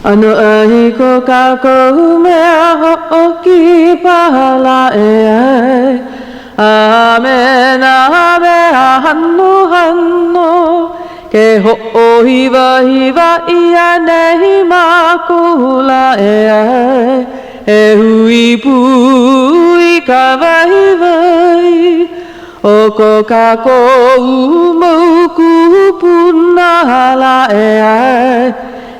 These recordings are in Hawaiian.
ʻAnoʻai ko kākou mea hoʻokipa lā e ʻae, A me nā mea hanohano, Ke hoʻohiwahiwa ʻia nei mākou lā e ʻae, E hui pū i ka waiwai o ko kākou mau kūpuna lā e ʻae,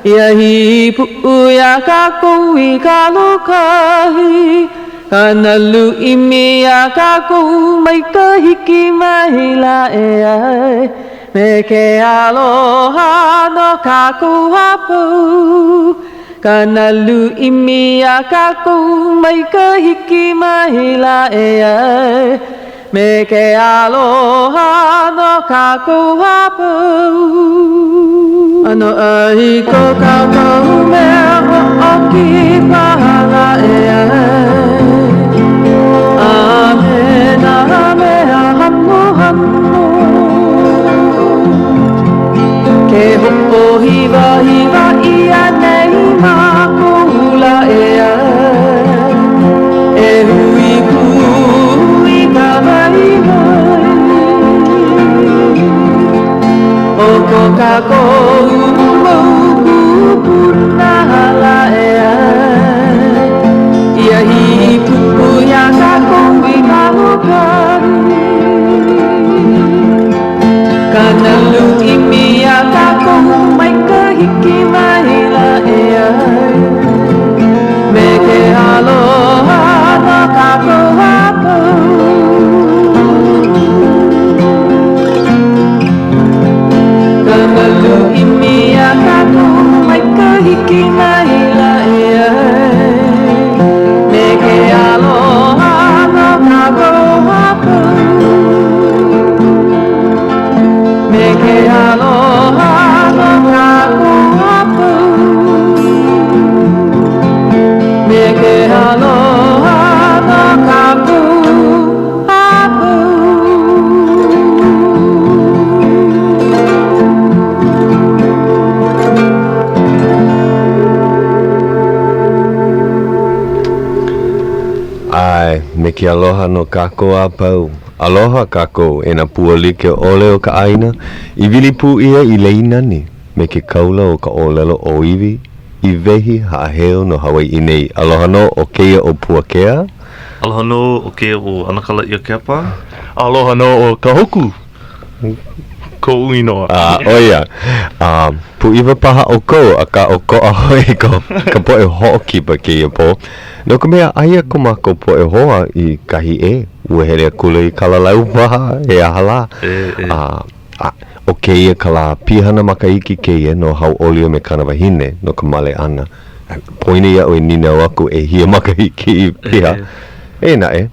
Ia hīpuʻu iā kākou i ka lōkahi, Ka nalu ʻimi iā kākou mai ka hiki mai lā e ʻae, Me ke aloha no kākou a pau, Ka nalu ʻimi iā kākou mai ka hiki mai lā e ʻae, Me ke aloha no kākou a pau. ʻAnoʻai ko kākou mea hoʻokipa lā e ʻae, A me nā mea hanohano, Ke hoʻohiwahiwa ʻia nei mākou lā e ʻae. E hui pū i ka waiwai o ko kākou mau kūpuna lā e ʻae, Ia hīpuʻu iā kākou i ka lōkahi, Ka nalu ʻimi iā kākou mai ka hiki mai lā e ʻae. Me ke aloha no kākou a pau. Ka nalu ʻimi iā kākou mai ka hiki mai lā e ʻae. Me ke aloha no kākou a pau. Me ke aloha no kākou a pau. Me ke aloha no kākou a pau. ʻAe, me ke aloha no kākou a pau. Aloha kākou e nā pua like ʻole o ka ʻāina i wili pū ʻia i lei nani me ke kaula o ka ʻōlelo ʻōiwi i wehi haʻaheo no Hawaiʻi nei. Aloha nō ʻo kēia ʻo Puakea. Aloha nō ʻo kēia ʻo ʻAnakala Iokepa. Aloha nō ʻo Kahoku koʻu inoa. A, ʻo ia. A, pūʻiwa paha ʻoukou, akā ʻokoʻa hoʻi ko ka poʻe hoʻokipa kēia pō. No ka mea, aia ko mākou poʻe hoa i kahi ʻē, ua hele akula i Kalalau paha, he aha lā. A, a, ʻo kēia ka lā pihana makahiki kēia no Hauʻoli a me kāna wahine no ka male ʻana. Poina iaʻu e nīnau aku ʻehia makahiki i piha. Eia naʻe,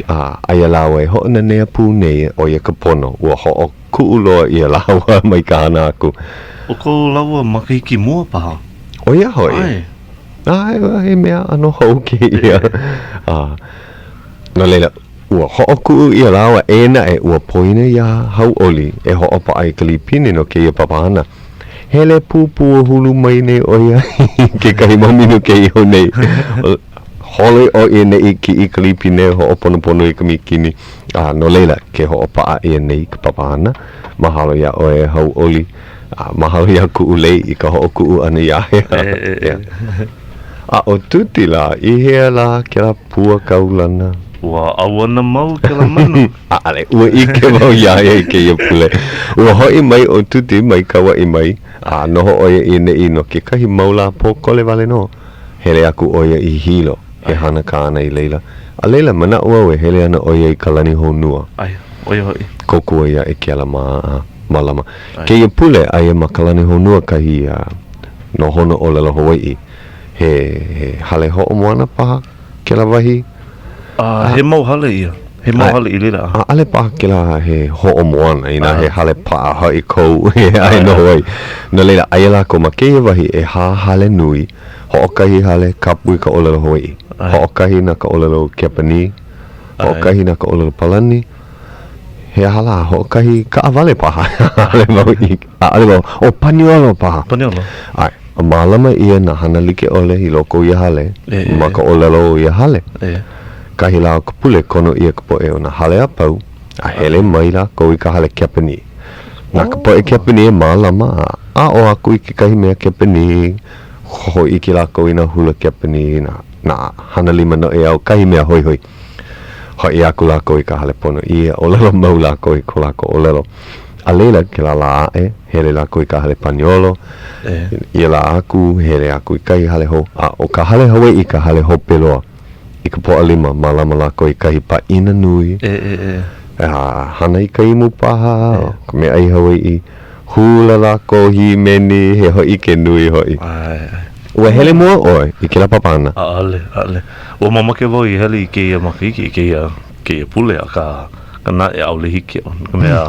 a, aia lāua e hoʻonanea pū nei, ʻo ia ka pono, ua hoʻokuʻu loa ʻia lāua mai ka hana aku. ʻO ko lāua makahiki mua paha. ʻO ia hoʻi. ʻAe. ʻAe, he mea ʻano hou kēia. A, no laila, ua hoʻokuʻu ʻia lāua, eia naʻe, ua poina iā Hauʻoli e hoʻopaʻa i ka līpine no kēia papahana. Hele pū puahulu mai nei ʻo ia i kekahi mau minuke iho nei. Holo ʻo ia nei i kiʻi ka līpine, hoʻoponopono i ka mīkini. A, no laila, ke hoʻopaʻa ʻia nei ka papahana. Mahalo iā ʻoe e Hauʻoli. A mahalo iā Kuʻulei i ka hoʻokuʻu ʻana iā ia. E, e, e. A ʻo Tuti lā, i hea lā kēlā pua kaulana? Ua ʻauana mau kēlā manu. ʻAʻole, ua ʻike wau iā ia i kēia pule. Ua hoʻi mai ʻo Tuti mai Kauaʻi mai, a noho ʻo ia i ʻaneʻi no kekahi mau lā pōkole wale nō. Hele aku ʻo ia i Hilo, he hana kāna i laila. A laila, manaʻo au e hele ana ʻo ia i Kalanihonua. ʻAe, ʻo ia hoʻi. Kōkua iā e Keala mā a mālama. Kēia pule, aia ma Kalanihonua kahi nohona ʻōlelo Hawaiʻi. He, he hale hoʻomoana paha kēlā wahi? A, he mau hale ia. He mau hale i laila. ʻAʻole paha kēlā he hoʻomoana, inā he hale paʻa hoʻi kou e ai noho ai. No laila, aia lākou ma kēia wahi ʻehā hale nui, hoʻokahi hale kapu i ka ʻōlelo Hawaiʻi, hoʻokahi na ka ʻōlelo Kepanī, hoʻokahi na ka ʻōlelo Palani, He aha lā, hoʻokahi kaʻawale paha. ʻAʻole wau i, ʻaʻole wau, ʻo Paniolo paha. Paniolo. ʻAe. A mālama ʻia nā hana like ʻole i loko o ia hale ma ka ʻōlelo o ia hale. Kahi lā o ka pule, kono ʻia ka poʻe o nā hale a pau a hele mai lākou i ka hale Kepanī. Na ka poʻe Kepanī e mālama a aʻo aku i kekahi mea Kepanī, hōʻike lākou i nā hula Kepanī, nā, nā hana lima noʻeau, kahi mea hoihoi. Hoʻi aku lākou i ka hale ponoʻī a ʻōlelo mau lākou i ko lākou ʻōlelo. A laila, kēlā lā aʻe, hele lākou i ka hale Paniolo. Ia lā aku, hele aku i kahi hale hou. A ʻo ka hale Hawaiʻi ka hale hope loa. I ka Pōʻalima, mālama lākou i kahi pāʻina nui. A hana i ka imu paha, ka meaʻai Hawaiʻi. Hula lākou, hīmeni, he hōʻike nui hoʻi. Ua hele mua ʻoe i kēlā papahana? ʻAʻole, ʻaʻole. Ua mamake wau i hele i kēia makahiki, i kēia, kēia pule, akā, akā naʻe ʻaʻole hiki no ka mea,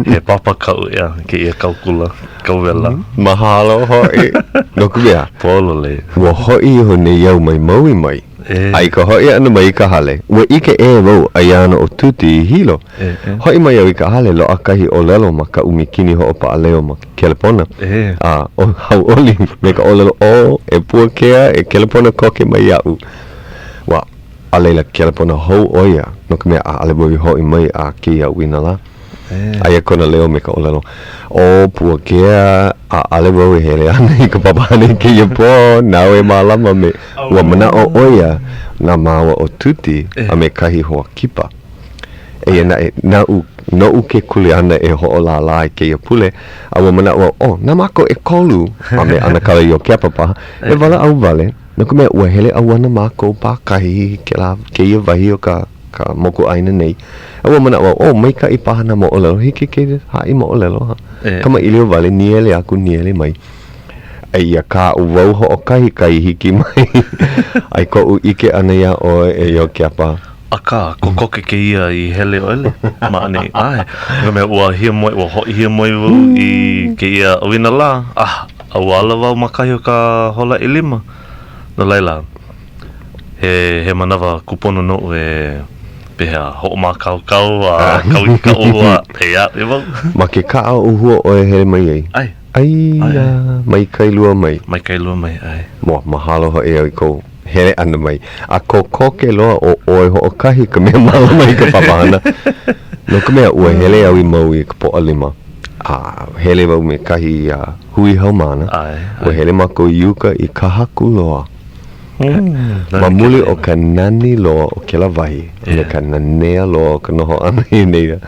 he papa kaʻu ʻeā, kēia kau kula, kau wela. Mahalo hoʻi. No ka mea, Pololei. Ua hoʻi iho nei au mai Maui mai. A i ka hoʻi ʻana mai i ka hale, ua ʻike ʻē wau aia ana ʻo Tuti i Hilo. Hoʻi mai au i ka hale, loaʻa kahi ʻōlelo ma kaʻu mīkini hoʻopaʻa leo ma ke kelepona. A ʻo Hauʻoli me ka ʻōlelo, Ō, e Puakea, e kelepona koke mai iaʻu. Ua, a laila, kelepona hou ʻo ia, no ka mea, ʻaʻole wau i hoʻi mai a kēia ʻauinalā. Aia kona leo me ka ʻōlelo, Ō Puakea, ʻaʻole wau e hele ana i ka papahana i kēia pō, nāu e mālama me ua manaʻo ʻo ia na māua ʻo Tuti a me kahi hoa kipa. Eia naʻe, naʻu, noʻu ke kuleana e hoʻolālā i kēia pule, a ua manaʻo au, oh, na mākou ʻekolu, a me ʻAnakala Iokepa paha, e walaʻau wale, no ka mea, ua hele ʻauana mākou pākahi i kēlā kēia wahi o ka ka mokuʻāina nei, a ua manaʻo au, oh, maikaʻi paha nā moʻolelo, hiki ke haʻi moʻolelo, ha? Kamaʻilio wale, nīele aku, nīele mai. Eia kā ʻo wau hoʻokahi kai hiki mai a i koʻu ʻike ʻana iā ʻoe e Iokepa. Akā, kokoke kēia i hele ʻoe ma ʻaneʻi. ʻAe, no ka mea, ua hiamoe, ua hoʻi hiamoe wau i kēia ʻauinalā, a, a ua ala wau ma kahi o ka hola ʻelima. No laila, he, he manawa kūpono noʻu e, pehea, hoʻomākaukau a kau i ka ʻōhua, e aʻe wau. Ma ke kaʻa ʻōhua ʻoe hele mai ai? ʻAe. ʻAi, mai Kailua mai. Mai Kailua mai, ʻae. Ua mahalo hoʻi au i kou hele ʻana mai. A kokoke loa ʻo ʻoe hoʻokahi ka mea mālama i ka papahana. No ka mea, ua hele au i Maui i ka Pōʻalima. A hele wau me kahi hui haumāna. Ua hele mākou i uka i Kahakuloa. Ma muli o ka nani loa o kēlā wahi a me ka nanea loa o ka noho ʻana i laila,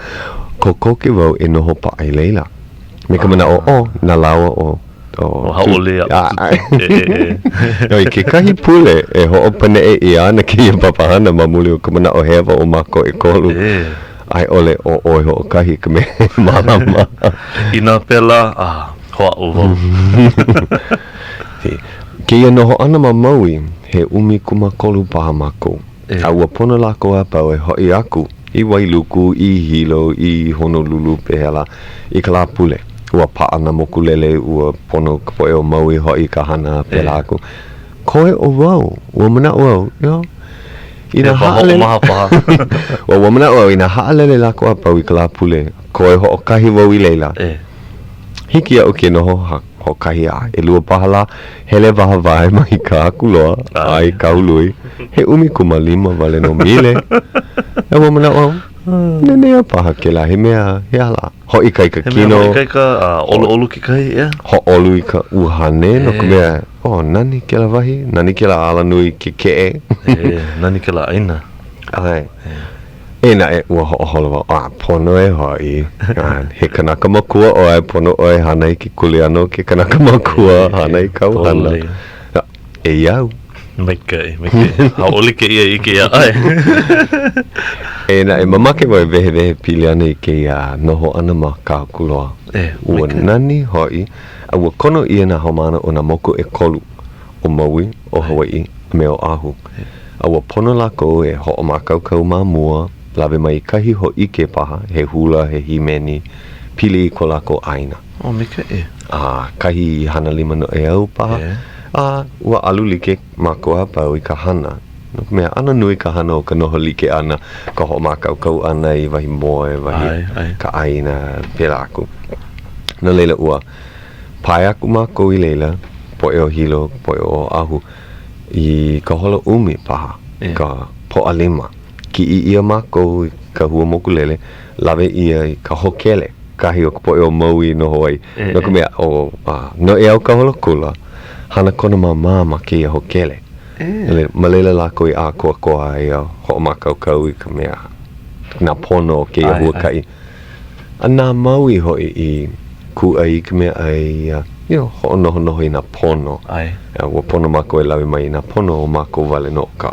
kokoke wau e noho paʻa i laila. Me ka manaʻo, oh, na lāua ʻo ʻO Hauʻoli a ʻo I kekahi pule e hoʻopaneʻe ʻia ana kēia papahana ma muli o ka manaʻo hewa o mākou ʻekolu. A i ʻole ʻo ʻoe hoʻokahi ka mea e mālama. Inā pēlā, a hoʻāʻo wau. Kēia noho ʻana ma Maui, he 13 paha mākou. A ua pono lākou a pau e hoʻi aku i Wailuku, i Hilo, i Honolulu, pehea lā, i ka Lāpule. Ua paʻa nā mokulele, ua pono ka poʻe o Maui hoʻi i ka hana, pēlā aku. Koe ʻo wau, ua manaʻo au, you know, inā haʻalele. He hoʻomaha paha. Ua, ua manaʻo au, inā haʻalele lākou a pau i ka Lāpule, koe hoʻokahi wau i laila. Hiki iaʻu ke noho hoʻokahi a ʻelua paha lā, hele wāwae mai Kahakuloa a i Kahului, he 15 wale nō mile. A ua manaʻo au, nanea paha kēlā, he mea, he aha lā, hoʻoikaika kino. He mea hoʻoikaika a ʻoluʻolu kekahi, ʻeā. Hōʻolu i ka ʻuhane no ka mea, oh, nani kēlā wahi, nani kēlā alanui kekeʻe. E, nani kēlā ʻāina. ʻAe. Eia naʻe, ua hoʻoholo wau, a pono e hoʻi. A he kanaka makua ʻoe, pono ʻoe hana i ke kuleana o ke kanaka makua, hana i kāu hana. Eia au. Maikaʻi, maikaʻi. Hauʻoli kēia i ʻike iā ʻoe. Eia naʻe, mamake wau e wehewehe pili ana i kēia noho ʻana ma Kahakuloa. E, Ua nani hoʻi, a ua kono ʻia nā haumāna o nā moku ʻekolu, ʻo Maui, ʻo Hawaiʻi, a me Oʻahu. A ua pono lākou e hoʻomākaukau ma mua, lawe mai i kahi hōʻike paha, he hula, he hīmeni, pili i ko lākou ʻāina. Oh, maikaʻi. A kahi hana lima noʻeau paha. A ua alu like mākou a pau i ka hana. No ka mea, ʻano nui ka hana o ka noho like ʻana, ka hoʻomākaukau ʻana i wahi moe, wahi ka ʻaina, pēlā aku. No laila, ua pae aku mākou i laila. poʻe o Hilo, ka poʻe o Oʻahu, i ka hola ʻumi paha, ka Pōʻalima. Kiʻi ʻia mākou i kahua mokulele, lawe ʻia i ka hōkele, kahi o ka poʻe o Maui i noho ai. No ka mea, ʻo Noʻeau Kaholokula, hana kona māmā ma kēia hōkele. Ma laila lākou i ʻākoakoa ai a hoʻomākaukau i ka mea, nā pono o kēia huakaʻi. A na Maui hoʻi i kūʻai i ka meaʻai a, you know, hoʻonohonoho i nā pono. A ua pono mākou e lawe mai i nā pono o mākou wale nō ka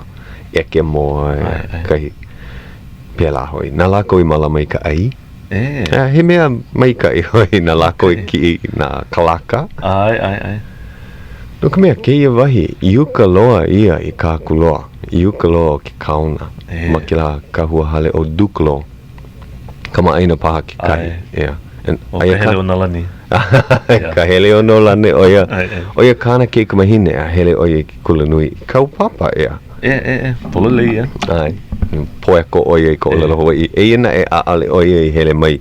ʻeke moe a kahi pēlā hoʻi. Na lākou i mālama i ka ʻai. A he mea maikaʻi hoʻi na lākou i kiʻi i nā kalaka. No ka mea, kēia wahi, i uka loa ia i Kahakuloa, i uka loa o ke kaona, ma kēlā kahua hale ʻo Dukelow. Kamaʻāina paha kekahi. ʻEa. ʻO ka hele o nā lani. Ka hele o nā lani, ʻo ia, ʻo ia kāna kaikamahine a hele ʻo ia i ke kulanui i Kaupapa, ʻeā. ʻEa, ʻea, ʻea, pololei ia. ʻAe, poeko ʻo ia i ka ʻōlelo Hawaiʻi. Eia naʻe, ʻaʻole ʻo ia i hele mai.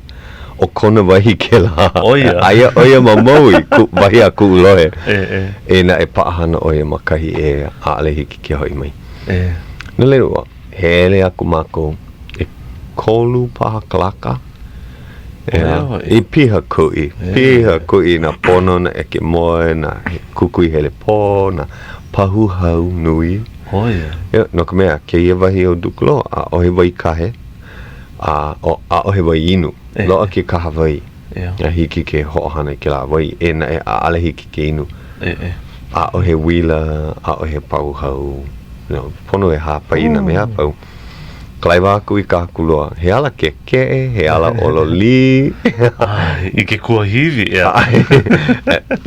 ʻO kona wahi kēlā. ʻO ia. Aia ʻo ia ma Maui, ku, wahi a kuʻu lohe. ʻEa, ʻea. Eia naʻe, paʻahana ʻo ia ma kahi ʻē, ʻaʻole hiki ke hoʻi mai. ʻEa. No laila, ua hele aku mākou. ʻekolu paha kalaka. ʻEa, i piha kuʻi, piha kuʻi nā pono, nā ʻeke moe, nā kukui hele pō, nā pahu hau nui. ʻO ia. ʻEa, no ka mea, kēia wahi ʻo Dukelow, ʻaʻohe wai kahe, a ʻo, ʻaʻohe wai inu. Loaʻa ke kahawai. A hiki ke hoʻohana i kēlā wai, eia naʻe, ʻaʻole hiki ke inu. ʻAʻohe uila, ʻaʻohe pahu hau. You know, pono e hāpai i nā mea a pau. Kalaiwa aku i Kahakuloa, he ala kekeʻe, he ala ʻololī. I ke kuahiwi, ʻeā.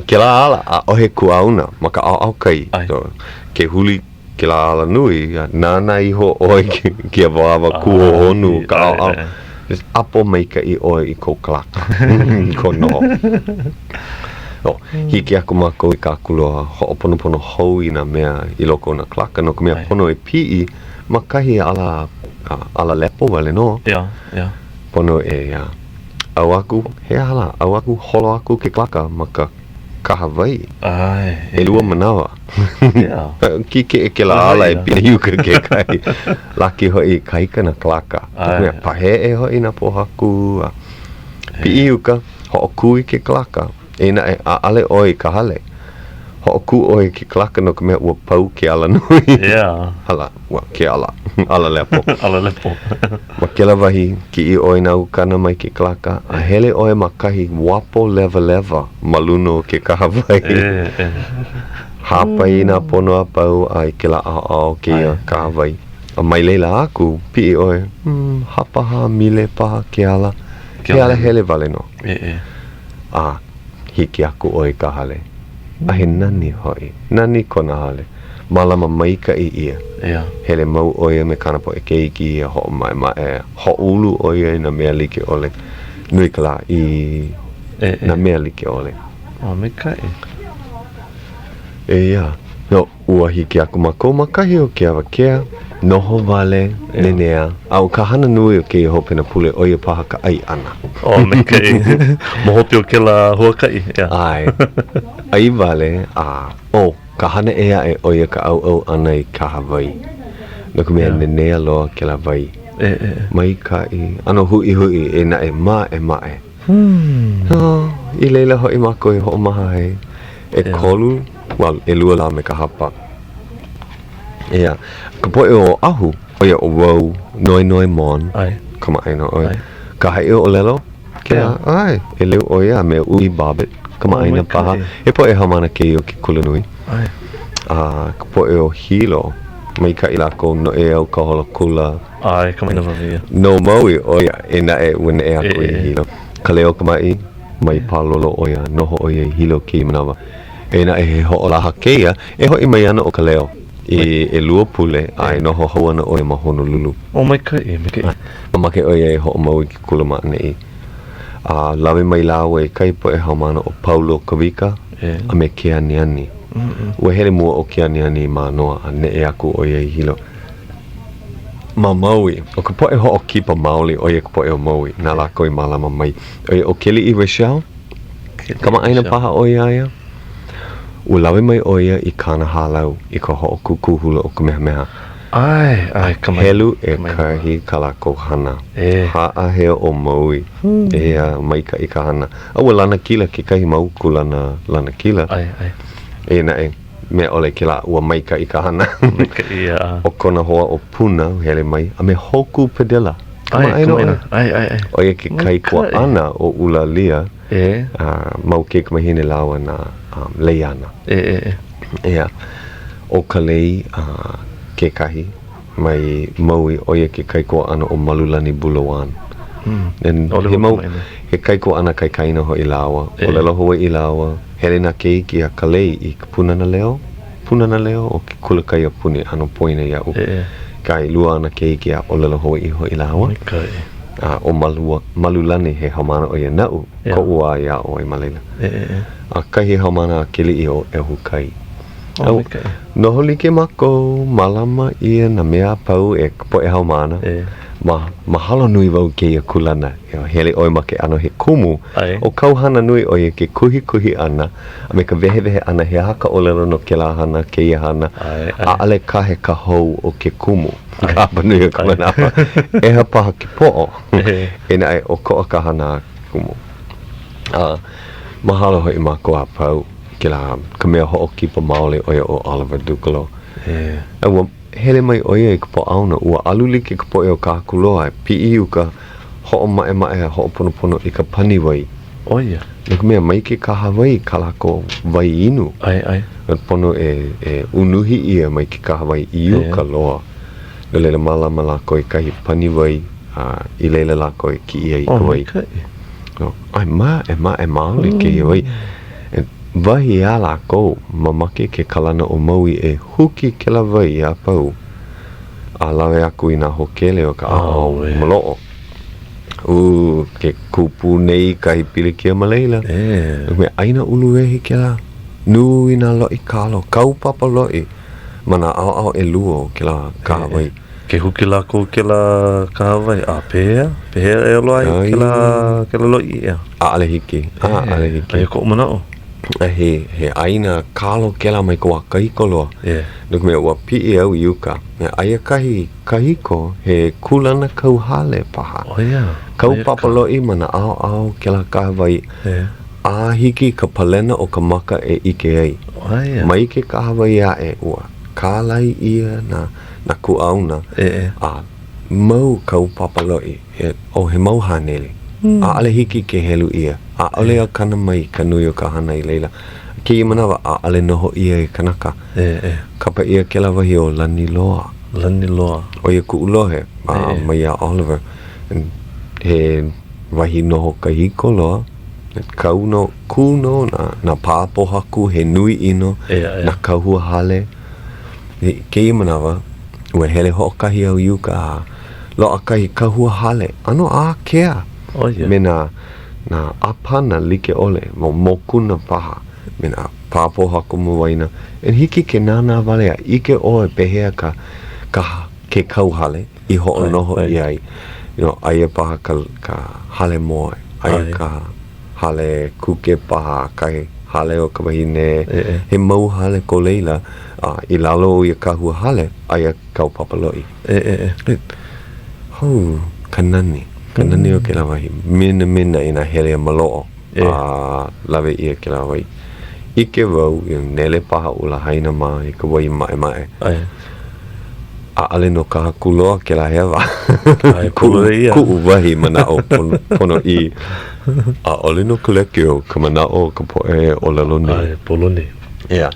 Kēlā ala, ʻaʻohe kuāuna ma ka ʻaoʻao kai. So, ke huli kēlā ala nui, nānā iho ʻoe i ke awāwa kūhohonu o ka ʻaoʻao. Just ʻapo maikaʻi ʻoe i kou kalaka, i kou noho. Oh, hiki aku mākou i Kahakuloa, hoʻoponopono hou i nā mea i loko o nā kalaka, no ka mea pono e piʻi Ma kahi ala, ala lepo wale nō. ʻEa, ʻea. Pono e ʻau aku, he aha lā, ʻau aku, holo aku ke kalaka ma ka kahawai. ʻAe, ʻEa. ʻElua manawa. ʻEa. Kīkeʻe kēlā ala e piʻi i uka kekahi. Laki hoʻi ikaika nā kalaka. ʻAe. Mea, paheʻe hoʻi nā pōhaku a piʻi i uka, hoʻokū i ke kalaka. Eia naʻe, ʻaʻale ʻoe i ka hale. Hoʻokū ʻoe i ke kalaka no ka mea ua pau ke alanui. Yeah. Ala, ua, ke ala. Ala lepo. Ala lepo. Ma kēlā wahi, kiʻi ʻoe i nā ukana mai ke kalaka, a hele ʻoe ma kahi uapo lewalewa ma luna o ke kahawai. E, e. Hāpai i nā pono a pau a i kēlā ʻaoʻao o kēia kahawai. A mai laila aku, piʻi ʻoe, hmm, hapahā mile paha ke ala. Ke ala hele wale nō. E, e. A hiki aku ʻoe i ka hale, a he nani hoʻi, nani kona hale, mālama maikaʻi ʻia. ʻEa. Hele mau ʻo ia me kāna poʻe keiki a hoʻomaʻemaʻe, hoʻoulu ʻo ia i nā mea like ʻole, nui ka lāʻī, nā mea like ʻole. ʻO, maikaʻi. ʻEa. No, Ua hiki aku mākou ma kahi o ke awakea, noho wale, nenea, a ʻo ka hana nui o kēia hopena pule, ʻo ia paha ka ʻai ʻana. Oh, maikaʻi. Ma hope o kēlā huakaʻi, ʻeā. ʻAe. ʻAi wale, a ʻo ka hana ʻē aʻe, ʻo ia ka ʻauʻau ʻana i kahawai. No ka mea, nenea loa kēlā wai. Maikaʻi, ʻano huʻihuʻi, eia naʻe, maʻemaʻe. Oh, i laila hoʻi mākou e hoʻomaha ai. ʻEkolu, well, ʻelua lā me ka hapa. ʻEa, ka poʻe o Oʻahu, ʻo ia ʻo wau, Noenoe Mon, kamaʻāina ʻoe. Ka haʻiʻōlelo, kēlā, ʻae, ʻeleu ʻo ia a me Uʻi Bobbitt, kamaʻāina paha. He poʻe haumāna kēia o ke kulanui. A ka poʻe o Hilo, maikaʻi lākou, Noʻeau Kaholokula. ʻAe, kamaʻāina wau ia. No Maui ʻo ia, eia naʻe ua neʻe aku i Hilo. Kaleo Kamaʻi, mai Pālolo ʻo ia, noho ʻo ia i Hilo kēia manawa. Eia naʻe he hoʻolaha kēia, e hoʻi mai ana ʻo Kaleo i ʻelua pule a e noho hou ana ʻo ia ma Honolulu. ʻO maikaʻi, maikaʻi. Mamake ʻo ia e hoʻomau i ke kula ma ʻaneʻi. A lawe mai lāua i kahi poʻe haumāna ʻo Paulo Kawika a me Keaniani. Ua hele mua ʻo Keaniani i Mānoa a neʻe aku ʻo ia i Hilo. Ma Maui, ʻo ka poʻe hoʻokipa maoli, ʻo ia ka poʻe o Maui, na lākou i mālama mai. ʻO ia ʻo Keliʻi Rochelle, kamaʻāina paha ʻoe iā ia. Ua lawe mai ʻo ia i kāna hālau i ka hoʻokūkū hula o Kamehameha. ʻAe, ʻae, kamaʻi. Helu ʻekahi kā lākou hana. E. Haʻaheo ʻo Maui. ʻEā, maikaʻi ka hana. A ua lanakila kekahi mau kūlana lanakila. ʻAe, ʻae. Eia naʻe, mea ʻole kēlā, ua maikaʻi ka hana. Maikaʻi, ʻeā. ʻO kona hoa ʻo Puna, hele mai, a me Hōkū Padilla. ʻAe, Kamaʻāina ʻoe? ʻAe, ʻae, ʻae. ʻO ia ke kaikuaʻana o ʻUlalia. E. A mau kaikamahine lāua na Leiana. E, e, e. ʻEā. ʻO Kalei kekahi mai Maui, ʻo ia ke kaikuaʻana o Malulani Bulawan. And he mau, he kaikuaʻana kaikaina hoʻi lāua, ʻōlelo Hawaiʻi lāua, hele nā keiki a Kalei i ka Pūnana Leo, Pūnana Leo o ke kula kaiapuni, ʻano poina iaʻu. Akā ʻelua āna keiki a ʻōlelo Hawaiʻi hoʻi lāua. Maikaʻi. A ʻo Malua, Malulani he haumāna ʻo ia naʻu, koʻu wā i aʻo ai ma laila. A kahi haumāna a Keliʻi ʻo ʻEhukai. Oh, maikaʻi. Noho like mākou, mālama ʻia nā mea a pau e ka poʻe haumāna. Ma, mahalo nui wau i kēia kūlana. Hele ʻoe ma ke ʻano he kumu, ʻo kāu hana nui ʻo ia ke kuhikuhi ʻana a me ka wehewehe ʻana he aha ka ʻōlelo no kēlā hana, kēia hana, ʻaʻole kahe ka hou o ke kumu. Ka hapanui o ka manawa, ʻeha paha ke poʻo, eia naʻe ʻokoʻa ka hana a ke kumu. A mahalo hoʻi mākou a pau, kēlā ka mea hoʻokipa maoli ʻo ia ʻo Oliver Dukalo. A ua hele mai ʻo ia i ka Pōʻaono, ua alu like ka poʻe o Kahakuloa e piʻi i uka hoʻomaʻemaʻe a hoʻoponopono i ka pani wai. ʻO ia. No ka mea, mai ke kahawai kā lākou wai inu. ʻAe, ʻae. Pono e, e unuhi ʻia mai ke kahawai i uka loa. No laila, mālama lākou i kahi pani wai, a i laila lākou e kiʻi ai i ka wai. Oh, maikaʻi. No, ʻae, maʻemaʻe maoli kēia wai. E, wahi a lākou, mamake ke kalana o Maui e huki kēlā wai a pau a lawe aku i nā hōkele o ka ʻaoʻao maloʻo. Ū, ke kū pū nei kahi pilikia ma laila. E. Me ʻāina uluwehi kēlā. Nui nā loʻi kalo, kau papa loʻi ma nā ʻaoʻao ʻelua o kēlā kahawai. Ke huki lākou kēlā kahawai, a pehea? Pehea e olo ai kēlā, kēlā loʻi ʻia? ʻAʻole hiki, ʻaʻole hiki. Aia koʻu manaʻo. A he, he ʻāina kalo kēlā mai ka wā kahiko loa. No ka mea, ua piʻi au i uka. Aia kahi kahiko, he kūlanakauhale paha. ʻO ia. Kau papa loʻi ma nā ʻaoʻao o kēlā kahawai. A hiki i ka palena o ka maka e ʻike ai. ʻO ia. Mai ke kahawai aʻe, ua kālai ʻia nā, nā kuauna. A mau kau papa loʻi. He, oh, he mau haneli. ʻAʻole hiki ke helu ʻia. ʻAʻole a kana mai ka nui o ka hana i laila. Kēia manawa, ʻaʻole noho ʻia e kanaka. Kapa ʻia kēlā wahi ʻo Laniloa. Laniloa. ʻO ia kuʻu lohe, a mai iā Oliver. He wahi noho kahiko loa. Kau nō, kū nō nā, nā pā pōhaku he nui ʻino, nā kahua hale. I kēia manawa, ua hele hoʻokahi au i uka a loaʻa kahi kahua hale ʻano ākea me nā, nā ʻāpana like ʻole, mau mokuna paha, me nā pā pōhaku ma waena. And hiki ke nānā wale a ʻike ʻoe pehea ka, ka, ke kauhale i hoʻonoho ʻia ai. You know, aia paha ka, ka hale moe, aia ka hale kuke paha, kahi hale o ka wahine, he mau hale ko laila, a i lalo o ia kahua hale, aia kau papa loʻi. Hou, ka nani, ka nani o kēlā wahi. Minamina inā hele a maloʻo a lawe ʻia kēlā wai. ʻIke wau, nele paha ʻo Lahaina mā i ka wai maʻemaʻe. ʻAʻole no Kahakuloa kēlā hewa. Kuʻu wahi manaʻo ponoʻī. ʻAʻole no ka lekiō ka manaʻo o ka poʻe e ʻōlelo nei. ʻAe, poloni. ʻEā.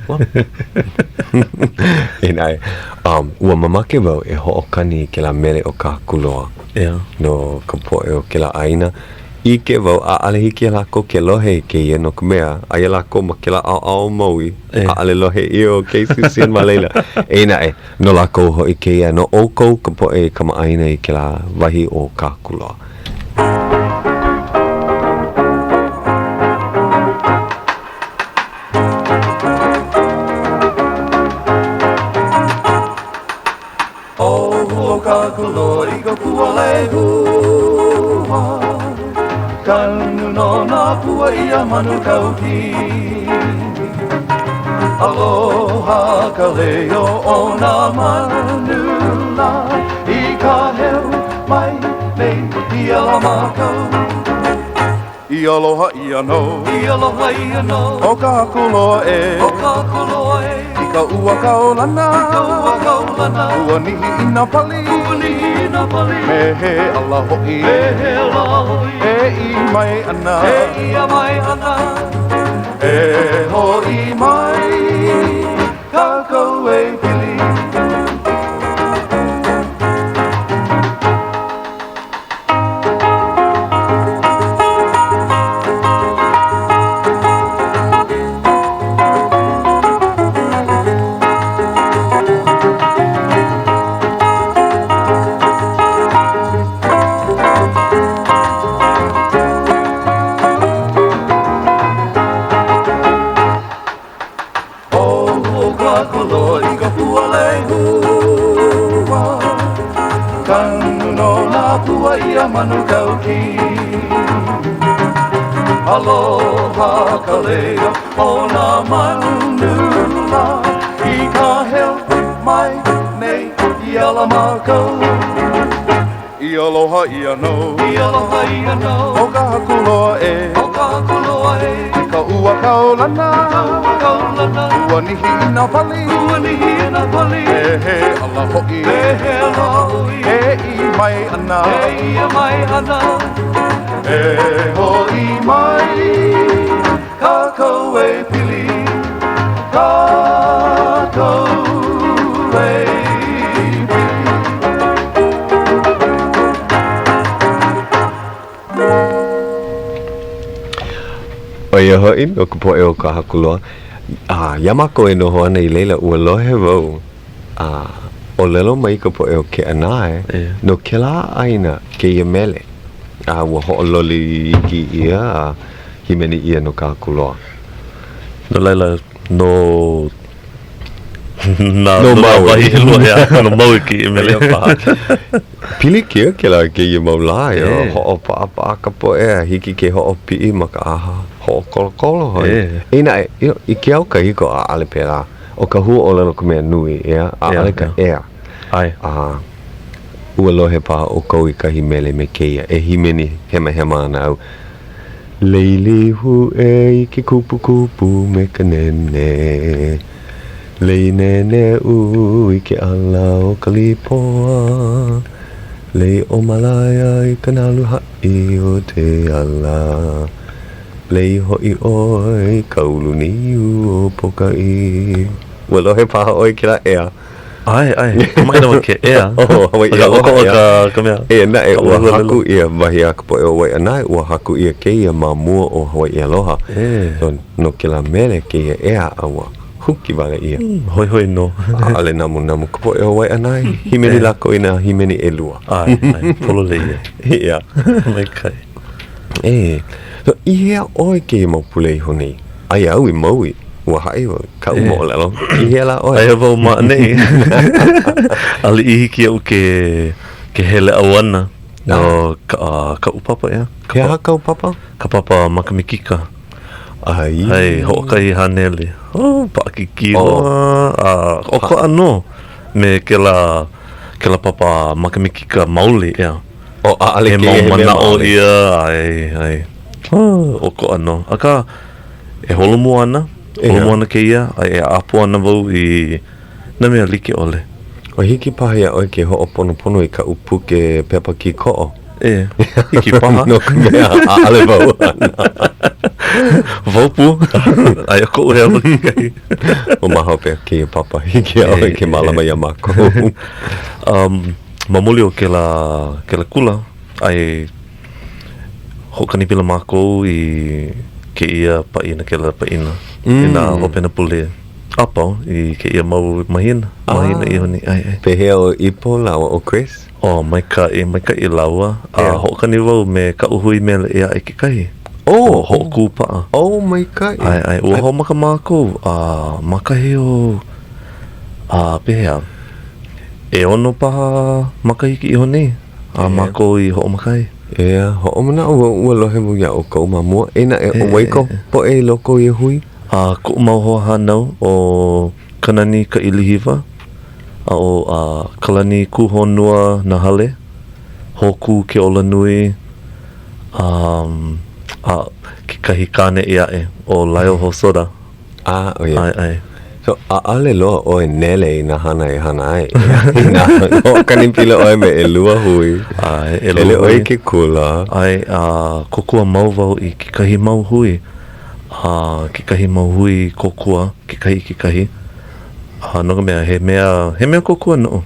Inā, um, ua mamake wau e hoʻokani i kēlā mele o Kahakuloa. ʻEā. No ka poʻe o kēlā ʻāina. ʻIke wau, ʻaʻole hiki iā lākou ke lohe i kēia no ka mea, aia lākou ma kēlā ʻaoʻao o Maui, ʻaʻole lohe ʻia ʻo KCCN ma laila. Eia naʻe, no lākou hoʻi kēia, no ʻoukou ka poʻe i kamaʻāina i kēlā wahi o Kahakuloa. ʻO Kahakuloa i ka pua lehua, Kanu nō nā pua i ia manu kaukī. Aloha ka leo o nā manu lā i ka heo mai nei i ala mākou. I aloha ʻia nō. I aloha ʻia nō. ʻO ka haku loa ē. ʻO ka haku loa ē. I ka ua kaulana. I ka ua kaulana. Ua nihi i nā pali. Ua nihi i nā pali. Me he ala hoʻi. Me he ala hoʻi. E ʻī mai ana. E ʻī mai ana. E hoʻi mai kākou e pili. ʻO Kahakuloa i ka pua lehua, Kanu nō nā pua ia manu kauki. Aloha ka leo o nā manu lā i ka heo mai nei i ala mākou. I aloha ʻia nō. I aloha ʻia nō. ʻO ka haku loa ē. ʻO ka haku loa ē. I ka ua kaulana. I ka ua kaulana. Ua nihi i nā pali. Ua nihi i nā pali. Me he ala hoʻi. Me he ala hoʻi. E ʻī mai ana. E ʻī mai ana. E hoʻi mai kākou e pili. Kākou e pili. ʻO ia hoʻi, no ka poʻe o Kahakuloa, a iā mākou e noho ana i laila, ua lohe wau a ʻōlelo mai ka poʻe o Keʻanae, no kēlā ʻāina kēia mele, a ua hoʻololi iki ʻia a hīmeni ʻia no Kahakuloa. No laila, no nā no Maui. No Maui kēia mele. Pilikia kēlā kēia mau lā, ʻeā, hoʻopaʻapaʻa ka poʻe a hiki ke hoʻopiʻi ma ka ʻaha hoʻokolokolo hoʻi. Eia naʻe, you know, i ke au kahiko, ʻaʻole pēlā. ʻO ka huaʻōlelo ka mea nui, ʻeā, ʻaʻole ka ea. ʻAe. A ua lohe paha ʻoukou i kahi mele me kēia, e hīmeni hemahema ana au. Lei Līhuʻe i ke kupukupu me ka nene. Lei Nēnēʻu i ke ʻala o ka līpoa. Lei ʻŌmalaea i ka nalu haʻi o te ala. Lei hoʻi ʻoe i ka ulu niu o Pōkaʻī. Ua lohe paha ʻoe i kēlā ʻea? ʻAe, ʻae, kamaʻāina wau ke ea. Oh, Hawaiʻi aloha, ʻOkoʻa ka, ka mea. Eia naʻe, ua haku ʻia, wahi a ka poʻe o Waiʻanae, ua haku ʻia kēia ma mua o Hawaiʻi Aloha. So, no kēlā mele kēia ea a ua huki wale ʻia. Hoihoi nō. ʻAʻole namunamu ka poʻe o Waiʻanae. Hīmeni lākou i nā hīmeni ʻelua. ʻAe, ʻae, pololei ia. Ia. Maikaʻi. E, so i hea ʻoe kēia mau pule iho nei? Aia au i Maui. Ua haʻi wau i kaʻu moʻolelo. I hea lā ʻoe? Aia wau ma ʻaneʻi. ʻAʻole i hiki iaʻu ke, ke hele ʻauana no ka, kaʻu papa, ʻeā. He aha kāu papa? Ka papa makamikika. ʻAi. ʻAe, hoʻokahi haneli. Oh, paʻakikī loa. A ʻokoʻa nō me kēlā, kēlā papa makamikika maoli, ʻeā. Oh, ʻaʻole He kēia mau he mea manaʻo maoli. ia, ʻae, ʻae. ʻOkoʻa nō. Akā, e holomua ana, holomua ana kēia, a e ʻapo ana wau i nā mea like ʻole. Ua hiki paha iā ʻoe ke hoʻoponopono i kaʻu puke pepa kīkoʻo. E, hiki paha. No ka mea, ʻaʻole wau hana. Wau pū. Aia koʻu hewa kekahi. ʻO ma hope o kēia papa, hiki iā ʻoe ke mālama iā mākou. Um, ma muli o kēlā, kēlā kula, ʻae Hoʻokanikila mākou i kēia pāʻina, kēlā pāʻina mm. i nā hopena pule a pau i kēia mau mahina, mahina ah. iho nei. ʻAe, ʻae. Pehea ʻo Ipo lāua ʻo Chris? Oh, maikaʻi, maikaʻi lāua. A yeah. hoʻokani wau me kaʻu hui mele ʻē aʻe kekahi. Oh, hoʻokūpaʻa. Oh, maikaʻi. ʻAe, ʻae. Ua hoʻomaka mākou a ma kahi o a pehea? ʻEono paha makahiki iho nei. A mākou i hoʻomaka ai. ʻEā, hoʻomanaʻo wau ua lohe wau iā ʻoukou ma mua. Eia naʻe, ʻo wai ka poʻe i loko o ia hui? A koʻu mau hoahānau ʻo Kanani Kaʻilihiwa a ʻo a Kalani Kūhonua Nahale, Hōkū Keolanui, a a kekahi kāne ʻē aʻe ʻo Lyle Hosoda. A, ʻo ia. ʻAe, ʻae. So, ʻaʻole loa ʻoe nele i nā hana e hana ai. Inā hoʻokani pila ʻoe me ʻelua hui. ʻAe, ʻelua Hele ʻoe hui. i ke kula. ʻAe, a kōkua mau wau i kekahi mau hui, a kekahi mau hui kōkua, kekahi i kekahi. A no ka mea, he mea, he mea kōkua noʻu,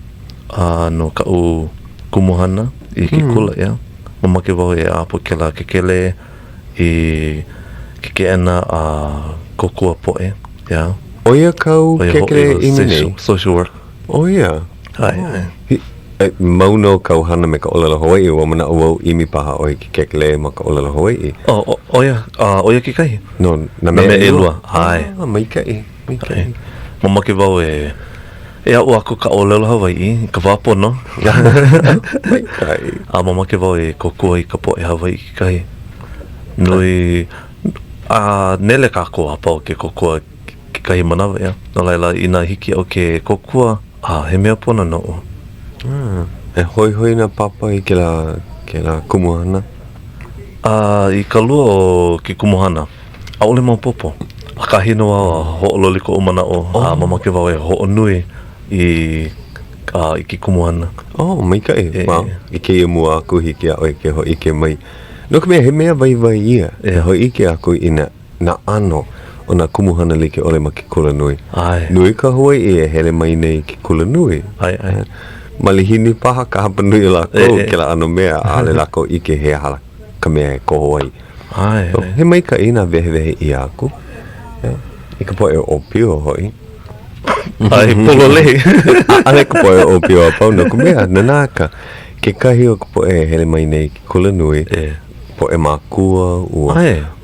a no kaʻu kumuhana i ke kula, ʻeā. Mamake wau e ʻapo kēlā kēkelē i ke keʻena a kōkua poʻe, ʻeā. ʻO ia kāu kēkelē e ʻimi nei? Social work. ʻO ia? ʻAe, ʻae. He, mau nō kāu hana me ka ʻōlelo Hawaiʻi, ua manaʻo wau ʻimi paha ʻoe i ke kēkelē ma ka ʻōlelo Hawaiʻi. Oh, ʻo ia, ʻo ia kekahi. No, nā mea ʻelua. ʻAe. Ah, maikaʻi, maikaʻi. Mamake wau e E aʻo aku ka ʻōlelo Hawaiʻi i ka wā pono. Maikaʻi. A mamake wau e kōkua i ka poʻe Hawaiʻi kekahi. Nui, a nele kākou a pau ke kōkua kekahi manawa, ʻeā. No laila, inā hiki iaʻu ke kōkua, a he mea pono noʻu. Ah, e hoihoi nā papa i kēlā, kēlā kumuhana? A i ka lua o ke kumuhana, ʻaʻole maopopo. ʻAkahi nō au a hoʻololi koʻu manaʻo a mamake wau e hoʻonui i a i ke kumuhana. Oh, maikaʻi. Well, i kēia mua aku hiki iā ʻoe ke hōʻike mai. No ka mea, he mea waiwai ia e hōʻike aku i nā nā ʻano o nā kumuhana like ʻole ma ke kulanui. ʻAe. Nui ka Hawaiʻi e hele mai nei i ke kulanui. ʻAe, ʻae. Malihini paha ka hapanui o lākou kēlā ʻano mea, ʻaʻole lākou ʻike he aha ka mea e koho ai. ʻAe, ʻae. He maikaʻi nā wehewehe ʻia aku i ka poʻe ʻōpio hoʻi. ʻAe, pololei. ʻAʻole ka poʻe ʻōpio a pau no ka mea, nanā ka, kekahi o ka poʻe e hele mai nei i ke kulanui, poʻe mākua, ua,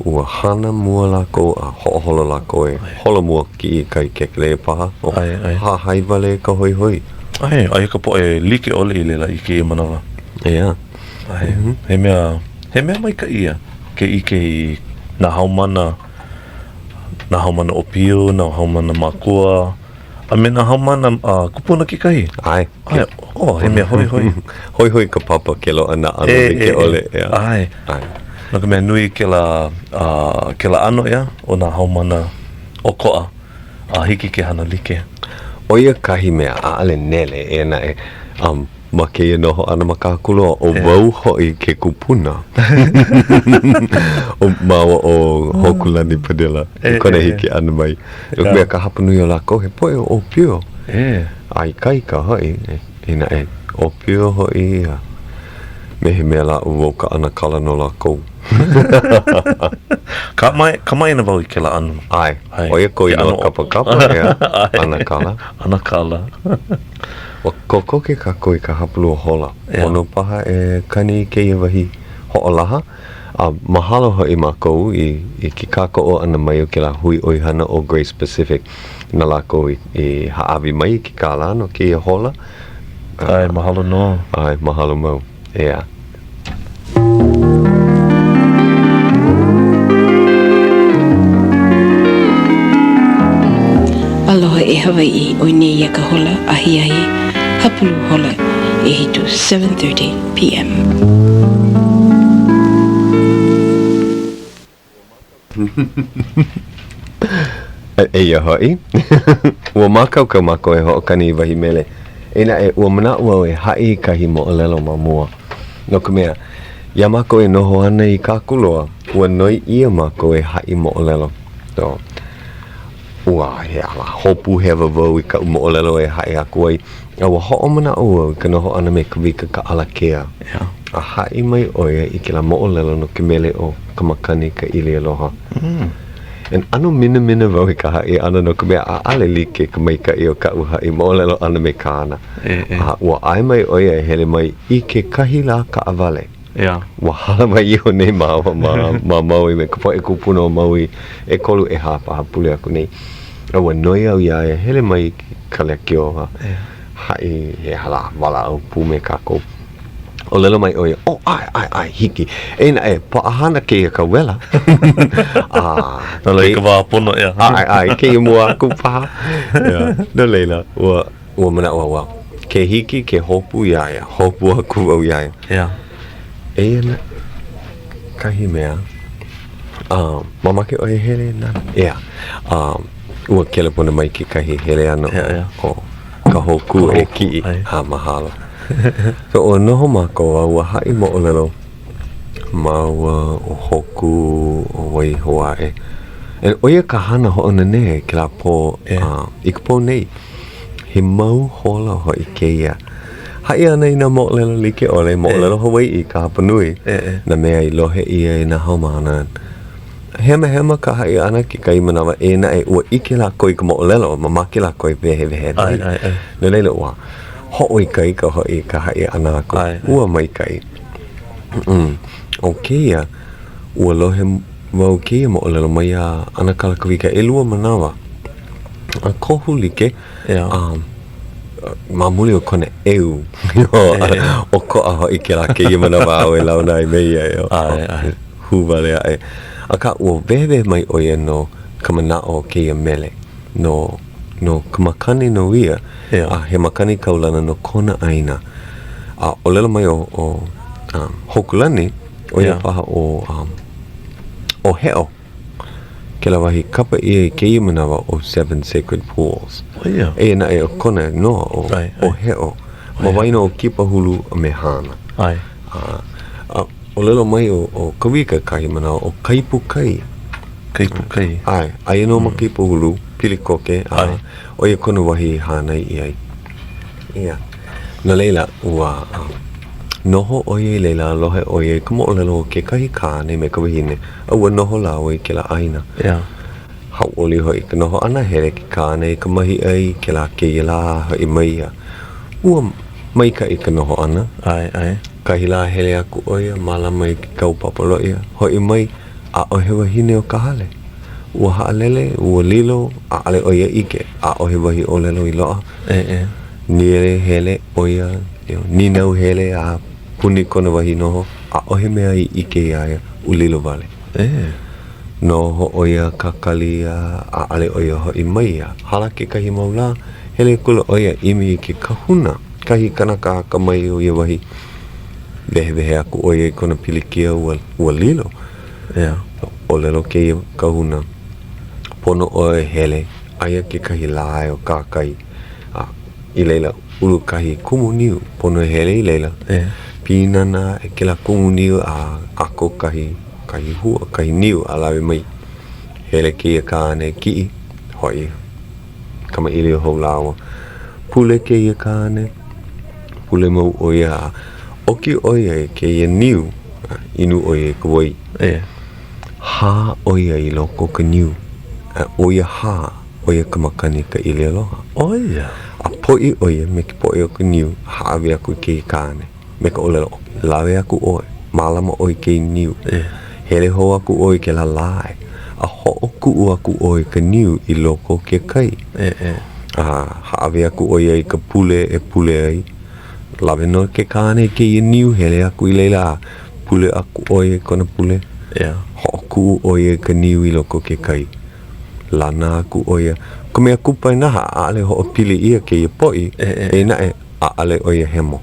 ua hana mua lākou a hoʻoholo lākou e holomua i kahi kēkelē paha, o hahai wale ka hoihoi. ʻAe, aia ka poʻe like ʻole i laila i kēia manawa. ʻEā. ʻAe, he mea, he mea maikaʻi ia ke ʻike i nā haumāna, nā haumāna ʻōpio, nā haumāna mākua, a me nā haumāna kupuna kekahi. ʻAe. ʻAe, oh, he mea hoihoi. Hoihoi ka papa ke loaʻa nā ʻano like ʻole, ʻeā. ʻAe. ʻAe. No ka mea, nui kēlā, kēlā ʻano, ʻeā, o nā haumāna ʻokoʻa, a hiki ke hana like. ʻO ia kahi mea, ʻaʻole nele, eia naʻe, um, Ma kēia noho ʻana ma Kākuloa, ʻo wau hoʻi ke kupuna o māua ʻo Hōkūlani Padilla i kona hiki ʻana mai. No ka mea, ka hapanui o lākou, he poʻe ʻōpio. A ikaika hoʻi, inā e ʻōpio hoʻi a me he mea lā ʻo wau ka ʻanakala no lākou. Kamaʻāina wau i kēlā ʻano. ʻAe, ʻo ia kou inoa kapakapa, ʻeā, ʻanakala. ʻAnakala. Ua kokoke kākou i ka hapalua hola. Pono paha e kani i kēia wahi hoʻolaha, a mahalo hoʻi mākou i i ke kākoʻo ʻana mai o kēlā hui ʻoihana ʻo Grace Pacific na lākou i i hāʻawi mai i ke kālā no kēia hola. ʻAe, mahalo nō. ʻAe, mahalo mau. ʻEā. Aloha e Hawaiʻi, ʻoi nei ia ka hola ahiahi hapulu hola ʻehiku, 7:30 PM. Eia hoʻi, ua mākaukau mākou e hoʻokani i wahi mele. Eia naʻe, ua manaʻo au e haʻi i kahi moʻolelo ma mua. No ka mea, iā mākou e noho ana i Kākuloa, ua noi ʻia mākou e haʻi moʻolelo. So, ua he ala hopu hewa wau i kaʻu moʻolelo e haʻi aku ai. A ua hoʻomanaʻo wau i ka noho ʻana me Kawika Kaʻalakea. A haʻi mai ʻo ia i kēlā moʻolelo no ke mele ʻo Ka Makani Ka ʻIli Aloha. And ʻano minamina wau i ka haʻi ʻana no ka mea ʻaʻole like ka maikaʻi o kaʻu haʻi moʻolelo ʻana me kāna. A ua ʻae mai ʻo ia e hele mai i kekahi lā kaʻawale. Ua hālāwai iho nei māua ma, ma Maui me ka poʻe kūpuna o Maui ʻekolu ʻehā paha pule aku nei. A ua noi au iā ia e hele mai i ka lekiō a haʻi he aha lā, walaʻau pū me kākou. ʻŌlelo mai ʻo ia, ʻO, ʻae, ʻae, ʻae, hiki. Eia naʻe, paʻahana kēia ka wela. A, No laila, i ka wā pono, ʻeā. ʻAe, ʻae, kēia mua aku paha. Yeah. No laila, ua, ua manaʻo au, well, ke hiki ke hopu iā ia, hopu aku wau iā ia. Yeah. Eia naʻe kahi mea, um, mamake ʻoe e hele na? ʻEā. Um, ua kelepona mai kekahi hele ana ʻEā, ʻeā. ʻo Ka Hōkū e kiʻi. A, mahalo. So, ua noho mākou a ua haʻi moʻolelo māua ʻo Hōkū ʻo wai hou aʻe. And ʻo ia ka hana hoʻonanea i kēlā pō, uh, i ka pō nei. He mau hola hoʻi kēia. Haʻi ana i nā moʻolelo like ʻole, moʻolelo Hawaiʻi ka hapanui, nā mea i lohe ʻia e nā haumāna. Hemahema ka haʻi ʻana kekahi manawa ʻē naʻe ua ʻike lākou i ka moʻolelo, mamake lākou e wehewehe mai. No laila, ua hoʻoikaika hoʻi ka haʻi ʻana aku. Ua maikaʻi. ʻO kēia, ua lohe wau kēia moʻolelo maiā ʻAnakala Kawika ʻelua manawa. A kohu like, um, ma muli o kona ʻeu, ʻokoʻa hoʻi kēlā kēia manawa āu e launa ai me ia. Hū wale aʻe. Akā, ua wehewehe mai ʻo ia no ka manaʻo o kēia mele, no, no ka makani nō ia, a he makani kaulana no kona ʻāina. A ʻōlelo mai ʻo, ʻo um, Hōkūlani, ʻo ia paha ʻo, um, ʻo Heʻo, kēlā wahi kapa ʻia i kēia manawa ʻo Seven Sacred Pools. Eia naʻe ʻo kona inoa ʻo, ʻo Heʻo, ma waena o Kīpahulu a me Hāna. A, a ʻōlelo mai ʻo, ʻo Kawika kahi manawa, ʻo Kaipo Kai. Kaipo Kai. ʻAe, aia nō ma Kīpahulu, pili koke, a ʻo ia kona wahi i hānai ʻia ai. Ia. No laila, ua noho ʻo ia i laila a lohe ʻo ia i ka moʻolelo o kekahi kāne me ka wahine, a ua noho lāua i kēlā ʻāina. Ia. Hauʻoli hoʻi ka noho ʻana, hele ke kāne i ka mahiʻai, kēlā kēia lā hoʻi mai ia. Ua maikaʻi ka noho ʻana. ʻAe, ʻae. Kahi lā hele aku ʻo ia, mālama i ke kau papa loʻi, hoʻi mai, ʻaʻohe wahine o ka hale. Ua haʻalele, ua lilo, ʻaʻole ʻo ia ʻike, ʻaʻohe wahi ʻōlelo i loaʻa. ʻEʻe. Nīele hele ʻo ia, nīnau hele a puni kona wahi noho, ʻaʻohe mea i ʻike iā ia, ua lilo wale. ʻE. Noho ʻo ia kakali a ʻaʻole ʻo ia hoʻi mai a hala kekahi mau lā, hele akula ʻo ia ʻimi i ke kahuna, kahi kanaka akamai o ia wahi. Wehewehe aku ʻo ia i kona pilikia ua, ua lilo. ʻEa. ʻŌlelo kēia kahuna, pono ʻoe e hele, aia kekahi lae o kahakai, a i laila ulu kahi kumu niu, pono e hele i laila. ʻEa. Pīnana aʻe kēlā kumu niu a ʻako kahi, kahi hua, kahi niu a lawe mai. Hele kēia kāne kiʻi, hoʻi kamaʻilio hou lāua. Pule kēia kāne, pule mau ʻo ia a ʻoki ʻo ia i kēia niu, a inu ʻo ia i ka wai. ʻEa. Hā ʻo ia i loko o ka niu, a ʻo ia hā, ʻo ia ka makani ka ʻili aloha. ʻO ia. A poʻi ʻo ia me ke poʻi o ka niu, a hāʻawi aku i kēia kāne. Me ka ʻōlelo, lawe aku ʻoe, mālama ʻoe i kēia niu. Hele hou aku ʻoe i kēlā lae, a hoʻokuʻu aku ʻoe i ka niu i loko o ke kai. A hāʻawi aku ʻo ia i ka pule e pule ai. Lawe nō ke kāne i kēia niu, hele aku i laila a pule aku ʻo ia i kona pule. Hoʻokuʻu ʻo ia i ka niu i loko o ke kai. Lana aku ʻo ia. Ka mea kupaianaha, ʻaʻole hoʻopili ʻia kēia poʻi, eia naʻe, ʻaʻole ʻo ia hemo.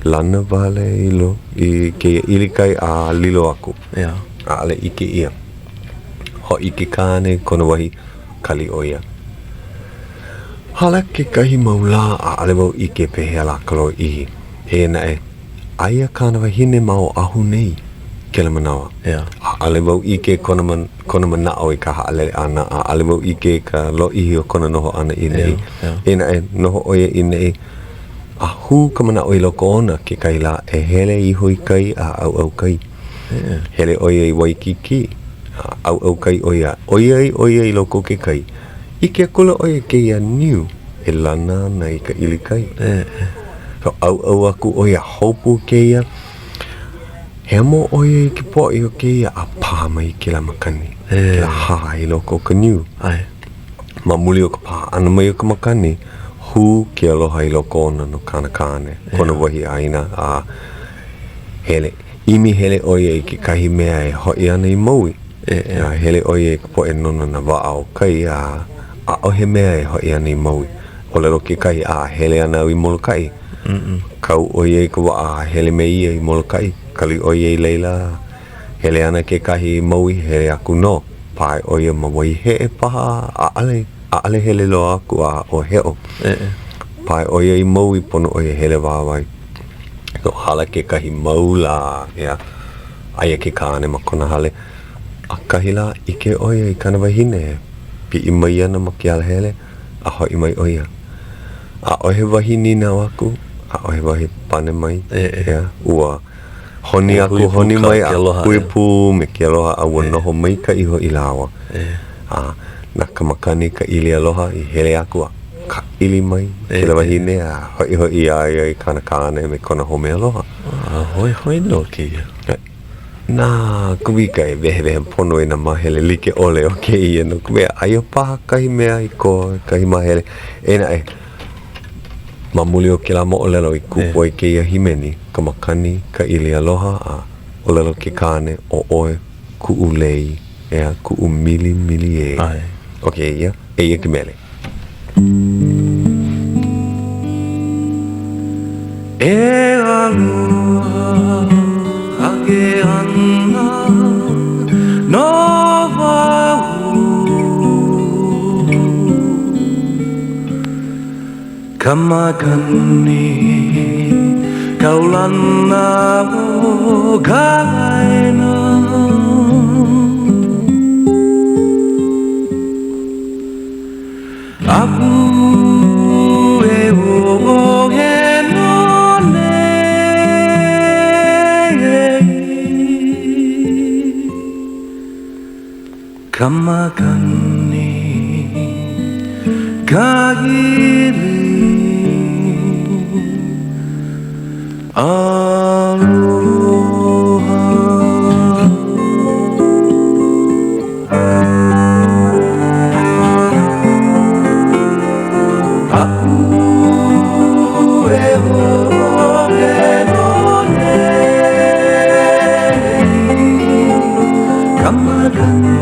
Lana wale i lo, i kēia ʻilikai a lilo aku. ʻAʻole ʻike ʻia. Hoʻi ke kāne i kona wahi, kali ʻo ia. Hala kekahi mau lā, ʻaʻole wau ʻike pehea lā ka lōʻihi. Eia naʻe, aia kāna wahine ma Oʻahu nei kēlā manawa. ʻAʻole wau ʻike kona kona manaʻo i ka haʻalele ʻana, ʻaʻole wau ʻike i ka lōʻihi o kona noho ʻana i ʻaneʻi. Eia naʻe, noho ʻo ia i ʻaneʻi, a hū ka manaʻo i loko ona kekahi lā e hele iho i kai a ʻauʻau kai. Hele ʻo ia i Waikīkī, a ʻauʻau kai ʻo ia, ʻoiai ʻo ia i loko o ke kai, ʻike akula ʻo ia i kēia niu e lana ana i ka ʻilikai. So ʻauʻau aku ʻo ia, hopu kēia, hemo ʻo ia i ke poʻi o kēia a pā mai kēlā makani, kēlā hā i loko o ka niu. Ma muli o ka pā ʻana mai o ka makani, hū. kū ke aloha i loko ona no kāna kāne, kona wahi ʻāina, a hele, ʻimi hele ʻo ia i kekahi mea e hoʻi ana i Maui. A hele ʻo ia i ka poʻe nona nā waʻa o kai, a ʻaʻohe mea e hoʻi ana i Maui. ʻŌlelo kekahi, a hele ana au i Molokaʻi. Kau ʻo ia i ka waʻa a hele me ia i Molokaʻi. Kali ʻo ia i laila, hele ana kekahi i Maui, hele aku nō. Pae ʻo ia ma Waiheʻe paha, ʻaʻole, ʻaʻole hele loa aku a ʻo Heʻo. Pae ʻo ia i Maui, pono ʻo ia hele wāwae. No hala kekahi mau lā, ʻeā, aia ke kāne ma kona hale. ʻAkahi lā, ʻike ʻo ia i kāna wahine e piʻi mai ana ma ke alahele, a hoʻi mai ʻo ia. ʻAʻohe wahi nīnau aku, ʻaʻohe wahi pane mai, ʻeā, ua honi aku, honi mai, a hui pū me ke aloha a ua noho maikaʻi hoʻi lāua. A na ka makani ka ʻili aloha i hele aku a kāʻili mai kēlā wahine a hoʻihoʻi iā ia i kāna kāne me kona home aloha. A hoihoi nō kēia. Na Kawika e wehewehe pono i nā māhele like ʻole o kēia no ka mea, aia paha kahi mea i koho kahi māhele. Eia naʻe, ma muli o kēlā moʻolelo i kupu ai kēia hīmeni, ka makani, ka ʻili aloha, a ʻōlelo ke kāne, ʻo ʻoe kuʻu lei, ʻeā, kuʻu milimili ē. ʻO kēia, eia ke mele. E aloha a ke ana nō wau Ka makani kaulana o ka ʻāina Aʻu e hoʻoheno nei Ka makani ka ʻili aloha. Aʻu e hoʻoheno nei Ka makani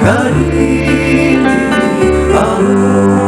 ka ʻili aloha.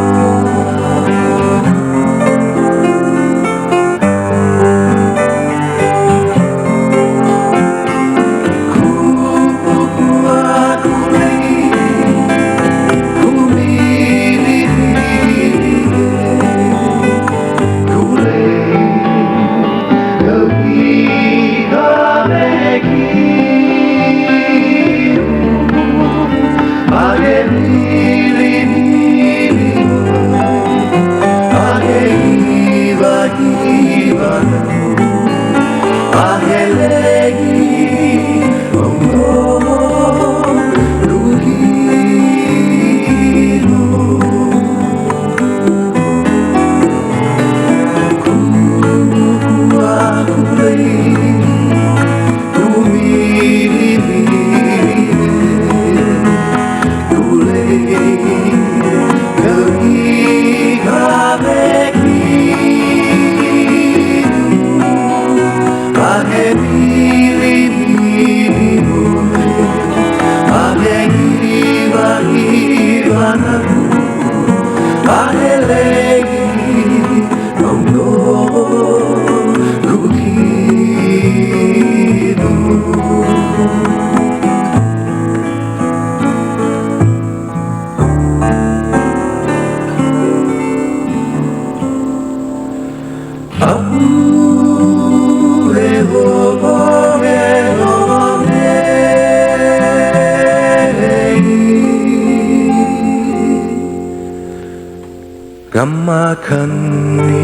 Ka makani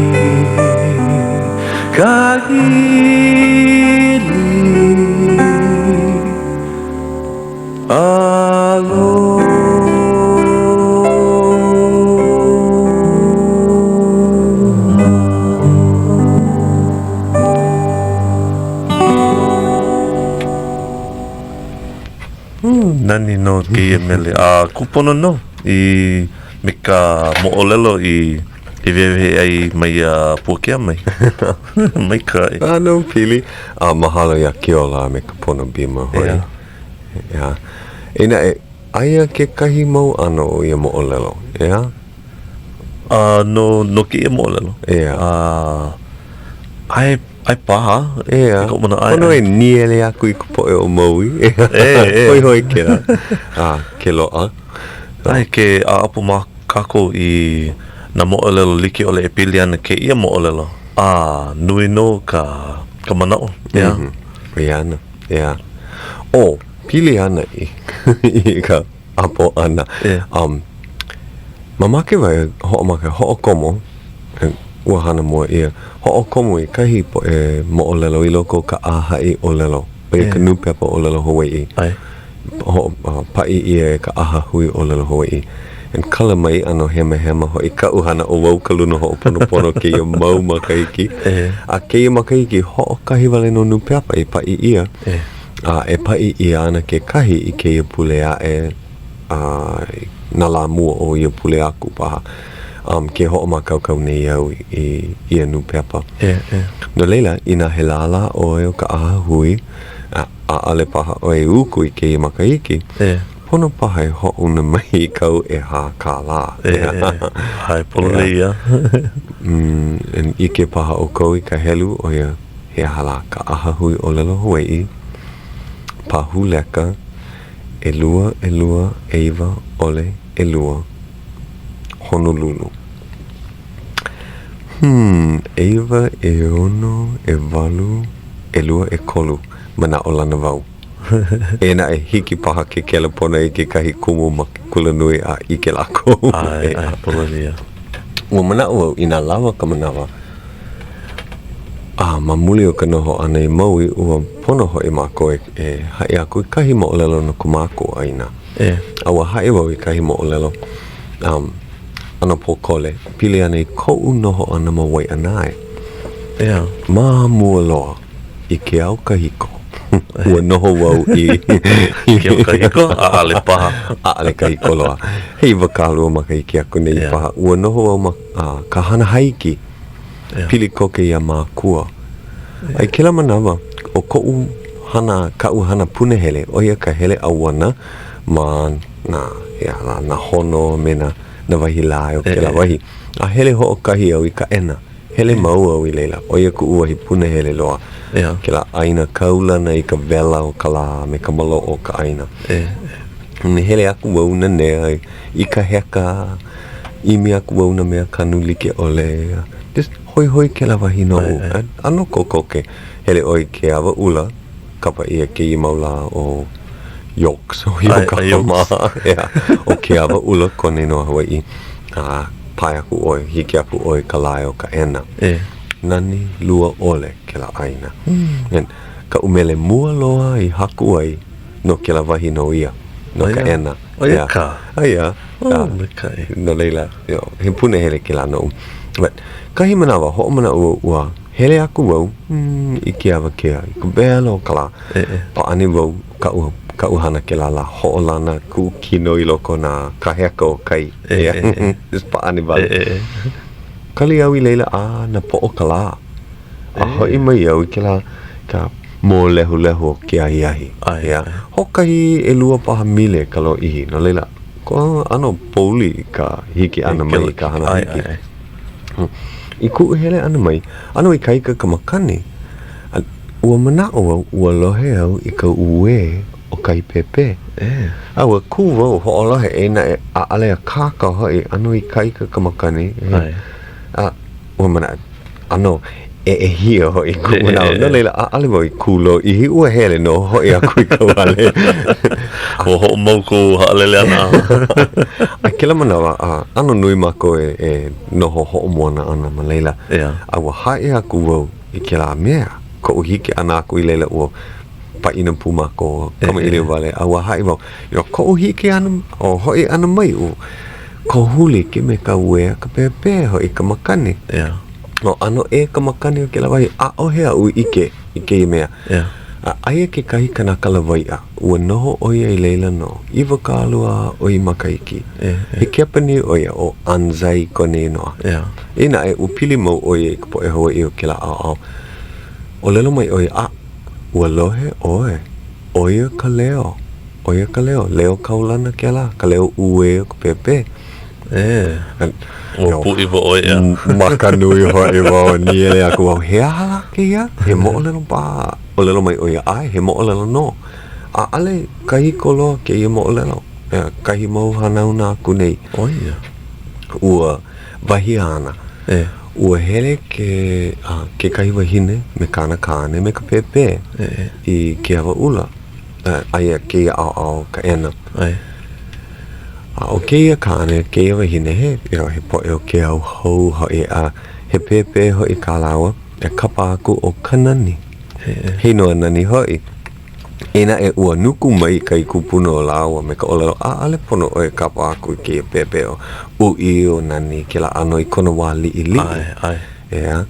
ka ʻili aloha. Nani nō kēia mele a kūpono nō i. me ka moʻolelo i i wehewehe ai mai ia Puakea mai. Maikaʻi. ʻAno pili. A mahalo iā Keola a me ka Pono Beamer hoʻi. ʻEā. ʻEā. Eia naʻe, aia kekahi mau ʻano o ia moʻolelo, ʻeā? A no, no kēia moʻolelo? ʻEā. A, ʻae, ʻae paha. ʻEā. I koʻu manaʻo, ʻae. Pono e nīele aku i ka poʻe o Maui. ʻE, ʻe. Hoihoi kēlā. A, ke loaʻa. ʻAe, ke ʻaʻapo ma kākou i nā moʻolelo like ʻole e pili ana kēia moʻolelo, a nui nō ka, ka manaʻo, ʻeā? ʻO ia ana, ʻeā. ʻO, pili ana i, i ka ʻapo ʻana. ʻEā. Um, mamake wau e hoʻomaka, hoʻokomo, ua hana mua ʻia, hoʻokomo i kahi poʻe moʻolelo i loko o ka ʻāhaʻi ʻōlelo, ʻo ia ka nūpepa ʻōlelo Hawaiʻi. ʻAe. Hoʻopaʻi ʻia e ka ʻAhahui ʻŌlelo Hawaiʻi. And kala mai ʻano hemahema hoʻi kaʻu hana ʻo wau ka luna hoʻoponopono o kēia mau makahiki. A kēia makahiki, hoʻokahi wale nō nūpepa i paʻi ʻia. A e paʻi ʻia ana kekahi i kēia pule aʻe, a nā lā mua o ia pule aku paha. Um, ke hoʻomākaukau nei au i ia nūpepa. No laila, inā he lālā ʻoe o ka ʻahahui, a ʻaʻole paha ʻoe e uku i kēia makahiki, pono paha e hoʻouna mai i kāu ʻehā kālā. ʻAe, pololei ia. Mm, ʻike paha ʻoukou i ka helu ʻo ia he aha lā ka ʻAhahui ʻŌlelo Hawaiʻi, pahu leka, ʻelua, ʻelua, ʻeiwa, ʻole, ʻelua, Honolulu. Hmm, ʻeiwa, ʻeono, ʻewalu, ʻelua, ʻekolu, manaʻolana wau. Eia naʻe, hiki paha ke kelepona i kekahi kumu ma ke kulanui a ʻike lākou. ʻAe, ʻae, pololei ia. Ua manaʻo wau inā lawa ka manawa, a ma muli o ka noho ʻana i Maui, ua pono hoʻi mākou e, e haʻi aku i kahi moʻolelo no ko mākou ʻāina. A ua haʻi wau i kahi moʻolelo um, ʻano pōkole, pili ana i koʻu noho ʻana ma Waiʻanae. ʻEā. Ma mua loa, i ke au kahiko, ua noho wau i... I ke au kahiko? ʻAʻole paha. ʻAʻole kahiko loa. He 20 makahiki aku nei paha. Ua noho wau ma uh, ka hana haiki. Pili koke iā Mākua. A i kēlā manawa, ʻo koʻu hana, kaʻu hana punahele, ʻo ia ka hele ʻauana ma nā, he aha lā, nā hono me nā, nā wahi lae o kēlā wahi. A hele hoʻokahi au i Kaʻena. Hele mau au i laila. ʻO ia kuʻu wahi punahele loa. Kēlā ʻāina kaulana i ka wela o ka lā me ka maloʻo o ka ʻāina. Hele aku wau nanea i ka heka, ʻimi aku wau nā mea kanu like ʻole. Just hoihoi kēlā wahi noʻu. ʻAno kokoke. Hele ʻoe i ke awa ʻula, kapa ʻia kēia mau lā ʻo Yorkes, ʻo Yokohama. ʻO ke awa ʻula kona inoa Hawaiʻi. A pae aku ʻoe, hiki aku ʻoe i ka lae o Kaʻena. Nani lua ʻole kēlā ʻāina. And kaʻu mele mua loa i haku ai no kēlā wahi nō ia, no Kaʻena. ʻO ia kā. Aia. Oh, maikaʻi. No laila, you know, he punahele kēlā noʻu. But, kahi manawa, hoʻomanaʻo wau ua hele aku wau mm, i ke awakea, i ka wela o ka lā. Pāʻani wau, kaʻu, kaʻu hana kēlā lā, hoʻolana kuʻu kino i loko o nā kāheka o kai. Just pāʻani wale. Kali au i laila a napoʻo ka lā. A hoʻi mai au i kēlā ka mōlehulehu o ke ahiahi. ʻEā. Hoʻokahi ʻelua paha mile ka lōʻihi, no laila, kohu ʻano pouli ka hiki ʻana mai i ka hana hiki. I kuʻu hele ʻana mai, ʻano ikaika ka makani, a ua manaʻo wau ua lohe au i ka uē o kahi pēpē. A ua kū wau hoʻolohe, eia naʻe, ʻaʻole akāka hoʻi, ʻano ikaika ka makani. A ua manaʻo, ʻano ʻeʻehia hoʻi kuʻu manaʻo. No laila, ʻaʻole wau i kū lōʻihi, ua hele nō hoʻi aku i ka hale. Ua hoʻomau kou haʻalele ʻana. A kēlā manawa, a ʻano nui mākou e, e noho hoʻomoana ana ma laila. A ua haʻi aku wau i kēlā mea, koʻu hiki ʻana aku i laila, ua pāʻina pū mākou, kamaʻilio wale, a ua haʻi wau, you know, koʻu hiki ʻana, o hoʻi ʻana mai, ua kohu like me ka uē a ka pēpē hoʻi ka makani. Yeah. ʻO ʻano ʻē ka makani o kēlā wahi, ʻaʻohe aʻu ʻike i kēia mea. Yeah. A aia kekahi kanaka lawaiʻa, ua noho ʻo ia i laila no 20 a ʻoi makahiki. He Kepanī ʻo ia, ʻo Anzai kona inoa. Eia naʻe, ua pili mau ʻo ia i ka poʻe Hawaiʻi o kēlā ʻaoʻao. ʻŌlelo mai ʻo ia, A, ua lohe ʻoe, ʻo ia ka leo, ʻo ia ka leo, leo kaulana kēlā, ka leo uē o ka pēpē. Ua pūʻiwa ʻoe ʻeā. Maka nui hoʻi wau, nīele aku wau, he aha lā kēia? He moʻolelo paha? ʻŌlelo mai ʻo ia, ʻae, he moʻolelo nō. ʻAʻole kahiko loa kēia moʻolelo, kahi mau hanauna aku nei. ʻO ia. Ua, wahi āna, ua hele ke, kekahi wahine me kāna kāne me ka pēpē i Keawaʻula. Aia kēia ʻaoʻao Kaʻena. ʻAe. A ʻo kēia kāne, kēia wahine, he, you know, he poʻe o ke au hou hoʻi, a he pēpē hoʻi kā lāua, e kapa aku ʻo Kanani. He inoa nani hoʻi. Eia naʻe, ua nuku mai kahi kupuna o lāua me ka ʻōlelo, ʻAʻole pono ʻoe e kapa aku i kēia pēpē ʻo Uʻi, ʻo Nani, kēlā ʻano i kona wā liʻiliʻi. ʻAe, ʻae. ʻEā.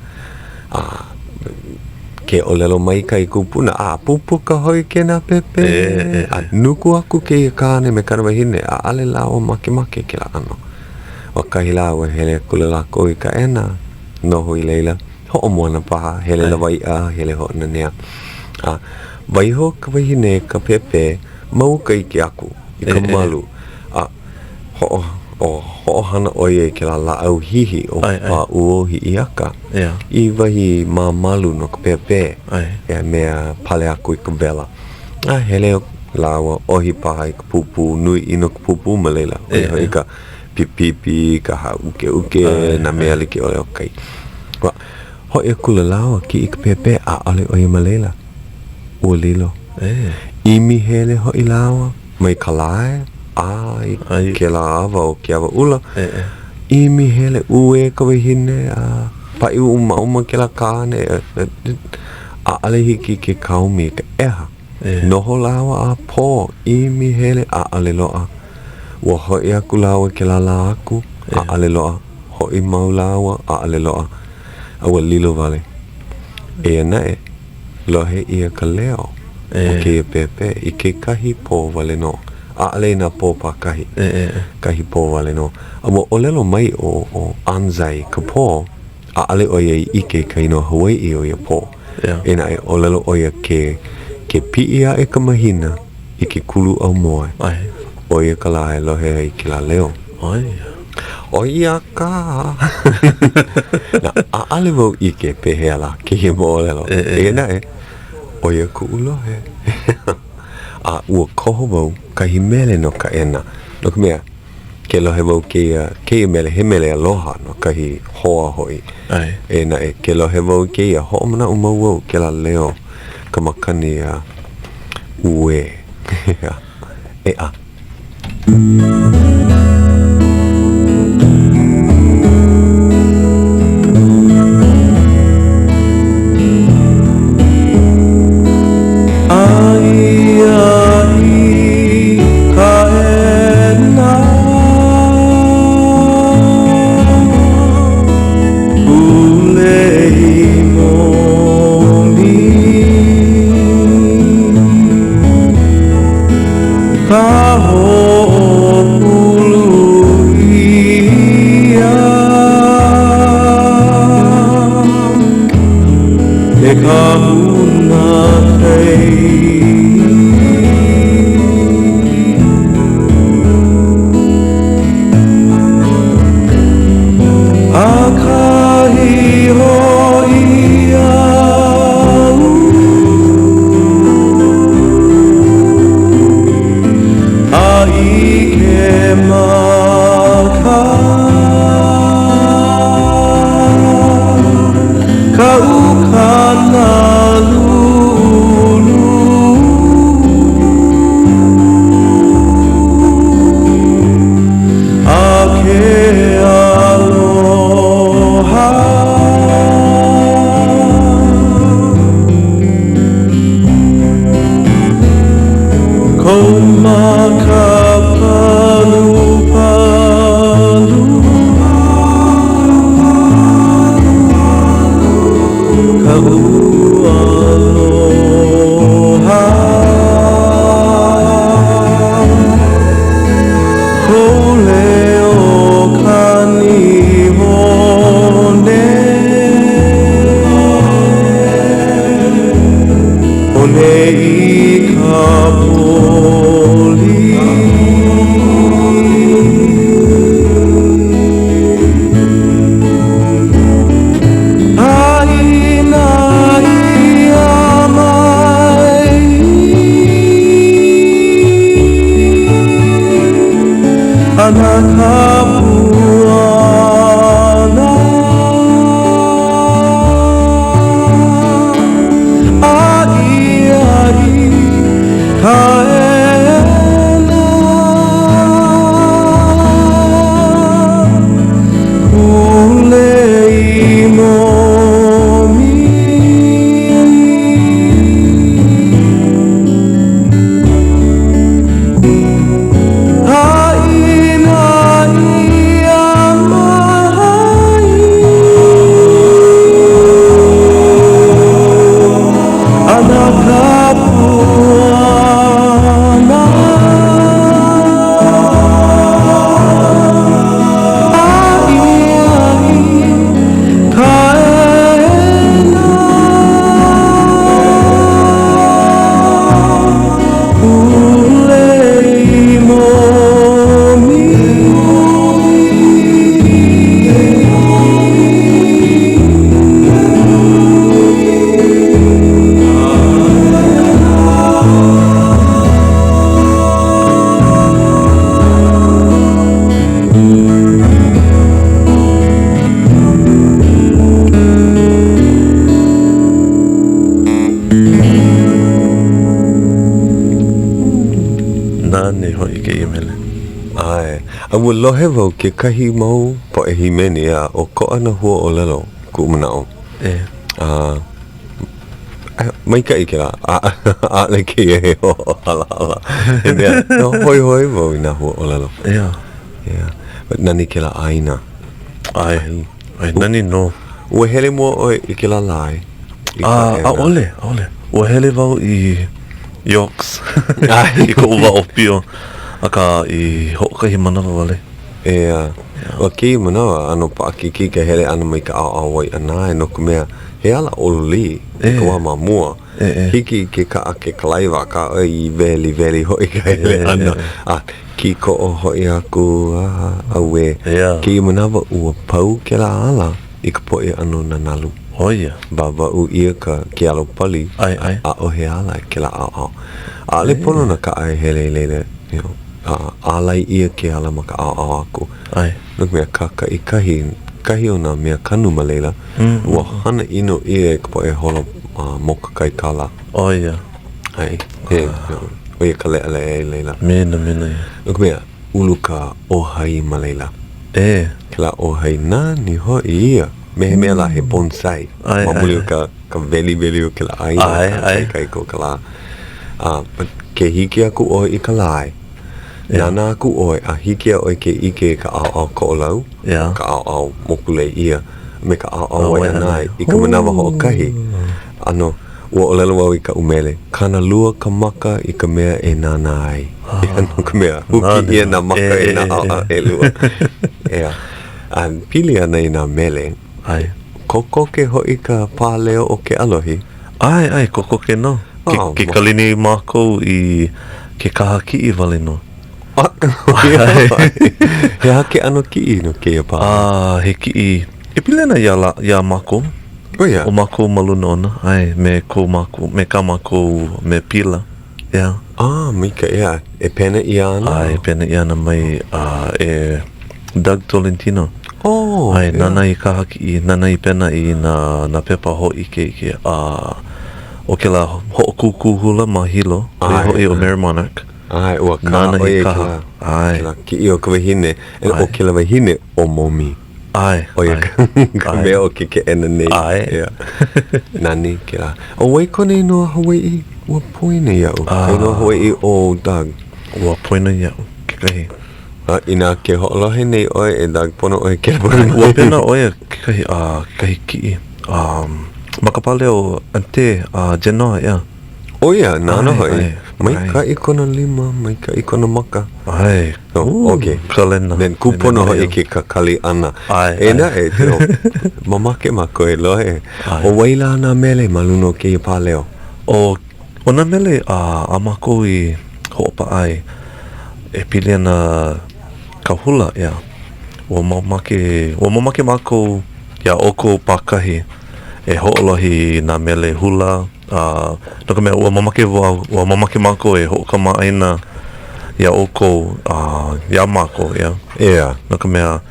A ke ʻōlelo mai kahi kupuna, a pupuka hoʻi kēnā pēpē. A nuku aku kēia kāne me kāna wahine, ʻaʻole lāua makemake kēlā ʻano. ʻO kahi lā, ua hele akula lākou i Kaʻena, noho i laila, hoʻomoana paha, hele lawaiʻa, hele hoʻonanea. A waiho ka wahine i ka pēpē ma uka iki aku i ka malu, a hoʻo, o, hoʻohana ʻo ia i kēlā lāʻau hihi ʻo Pāʻūohiʻiaka i wahi māmalu no ka pēpē, he mea pale aku i ka wela. A hele lāua, ʻohi paha i ka pūpū, nui ʻino ka pūpū ma laila, ʻo ia hoʻi ka pipipi, ka hāʻukeʻuke, nā mea like ʻole o kai. Ua hoʻi akula lāua, kiʻi i ka pēpē, ʻaʻole ʻo ia ma laila. Ua lilo. ʻImi hele hoʻi lāua. Mai ka lae a i kēlā awa o Keawaʻula, ʻimi hele, uē ka wahine a paʻi umauma kēlā kāne, ʻaʻole hiki ke kaomi i ka ʻeha. Noho lāua a pō, ʻimi hele, ʻaʻole loaʻa. Ua hoʻi aku lāua i kēlā lā aku, ʻaʻole loaʻa. Hoʻi mau lāua, ʻaʻole loaʻa. A ua lilo wale. Eia naʻe. Lohe ʻia ka leo o kēia pēpē i kekahi pō wale nō. ʻAʻole i nā pō pākahi, kahi pō wale nō. A ua ʻōlelo mai ʻo ʻo Anzai i ka pō, ʻaʻole ʻo ia i ʻike i ka inoa Hawaiʻi o ia pō. Eia naʻe, ʻōlelo ʻo ia ke ke piʻi aʻe ka mahina i ke kulu aumoe, ʻo ia ka lā e lohe ai i kēlā leo. ʻO ia ka. Na, ʻaʻole wau ʻike pehea lā kēia moʻolelo. Eia naʻe, ʻo ia kuʻu lohe. A ua koho wau kahi mele no Kaʻena, no ka mea, ke lohe wau kēia, kēia mele, he mele aloha no kahi hoa hoʻi. Eia naʻe, ke lohe wau i kēia, hoʻomanaʻo mau wau kēlā leo, ka makani a uē. ʻEā. Aia i Kaʻena Pulei momi Ka hoʻopulu ʻia e ka huna kai. ʻAkahi hoʻi au. A ʻike maka Ka ukana lulu. Ua lohe wau kekahi mau poʻe hīmeni a ʻokoʻa nā huaʻōlelo kuʻu manaʻo. E. A maikaʻi kēlā. ʻAʻole kēia he hoʻohalahala. He mea, no, hoihoi wau i nā huaʻōlelo. Yeah. Yeah. But nani kēlā ʻāina. ʻAe. ʻAe, nani nō. Ua hele mua ʻoe i kēlā lae? I ka ʻaʻole, ʻaʻole. Ua hele wau i Yorkes i koʻu wā ʻōpio, akā i hoʻokahi manawa wale. ʻEā. ʻO kēia manawa, ʻano paʻakikī ka hele ʻana mai ka ʻaoʻao Waiʻanae no ka mea, he ala ʻololī i ka wā ma mua. Hiki ke kaʻa ke kalaiwa akā ʻoe i weliweli hoʻi ka hele ʻana a kīkoʻo hoʻi aku a auē. Kēia manawa ua pau kēlā ala i ka poʻi ʻana o nā nalu. ʻO ia. Wāwaʻu ʻia ka ke alo pali. ʻAe, ʻae. ʻAʻohe ala i kēlā ʻaoʻao. ʻAʻole pono nā kaʻa e hele i laila, you know, a ālai ʻia ke ala ma ka ʻaoʻao aku. ʻAe. No ka mea, kākaʻikahi kahi o nā mea kanu ma laila, ua hana ʻino ʻia e ka poʻe holo mokokaikala. ʻO ia. ʻAe. He, ʻo ia ka leʻaleʻa i laila. Mena, mena ia. No ka mea, ulu ka ʻōhai ma laila. E. Kēlā ʻōhai nani hoʻi ia. Me he mea lā he bonsai. ʻAe, ʻae. Ma muli o ka, ka weliweli o kēlā ʻāina. ʻAe, ʻae. Ka ikaika o ka lā. A, but ke hiki aku ʻoe i ka lae, nānā aku ʻoe a hiki iā ʻoe ke ʻike i ka ʻaoʻao Koʻolau, ka ʻaoʻao Mokulēʻia, a me ka ʻaoʻao Waiʻanae i ka manawa hoʻokahi. ʻAno, ua ʻōlelo wau i kaʻu mele, kānalua ka maka i ka mea e nānā ai. Ia no ka mea, huki ʻia nā maka e nā ʻaoʻao ʻelua. ʻEā. A pili ana i nā mele, kokoke hoʻi ka pāleo o Keʻalohi. ʻAe, ʻae, kokoke nō. Ke, Oh, ke kauleni mākou i ke kaha kiʻi wale nō. He aha ke ʻano kiʻi no kēia pā? A, he kiʻi e pili ana iā, lā, iā mākou. ʻO ia? ʻO mākou ma luna ona, ʻae, me ko mākou, me kā mākou mea pila, ʻeā. Ah, maikaʻi, ʻeā, e pena ʻia ana? ʻAe, e pena ʻia ana mai a e Doug Tolentino. Oh, ʻAe, nāna i kaha kiʻi, nāna i pena i nā, nā pepa hōʻikeʻike, a ʻo kēlā hoʻokūkū hula ma Hilo, ʻo ia hoʻi ʻo Merrie Monarch. ʻAe, ua kaha Nāna ʻo i ia i kaha. kēlā, ʻAe. kēlā kiʻi o ka wahine, ʻo kēlā wahine ʻo Momi. ʻAe, ʻO ia ka mea o ke keʻena nei. ʻAe. Yeah. Nani kēlā. ʻO wai kona inoa Hawaiʻi? Ua poina iaʻu. Ka inoa Hawaiʻi o Doug. Ua poina iaʻu kekahi. A inā ke hoʻolohe nei ʻoe e Doug, pono ʻoe ke pono mai. Ua pena ʻo ia kekahi, a kekahi kiʻi um, ma ka pale o Aunty uh, Genoa, ʻeā. ʻO ia, nāna hoʻi. Maikaʻi kona lima, maikaʻi kona maka. ʻAe. Oh, okay. Kalena. Then kūpono hoʻi ke kakali ʻana. ʻAe. E naʻe, mamake mākou e lohe. ʻO wai lā nā mele ma luna o kēia pāleo? ʻO, ʻo nā mele a, a mākou i hoʻopaʻa ai e pili ana ka hula, ʻeā. Ua mamake, ua mamake mākou iā ʻoukou pākahi e hoʻolohe i nā mele hula, A no ka mea, ua mamake wau, ua mamake mākou e hoʻokamaʻāina iā ʻoukou, a iā mākou, ʻeā. ʻEā. No ka mea,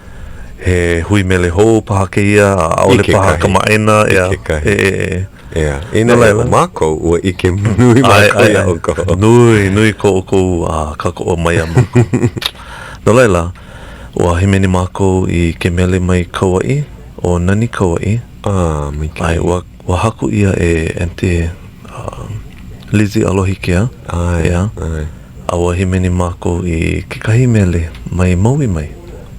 he hui mele hou paha kēia, a ʻaʻole paha kamaʻāina, ʻeā. I kekahi. E, e, e. ʻEā. Inā ʻo mākou, ua ʻike nui mākou iā ʻoukou. Nui, nui ko ʻoukou kākoʻo mai iā mākou. No laila, ua hīmeni mākou i ke mele mai Kauaʻi, ʻo Nani Kauaʻi. A, maikaʻi. ʻAe, ua Ua haku ʻia e Aunty Lizzie Alohikea. ʻAe, ʻeā. ʻae. A ua hīmeni mākou i kekahi mele mai Maui mai.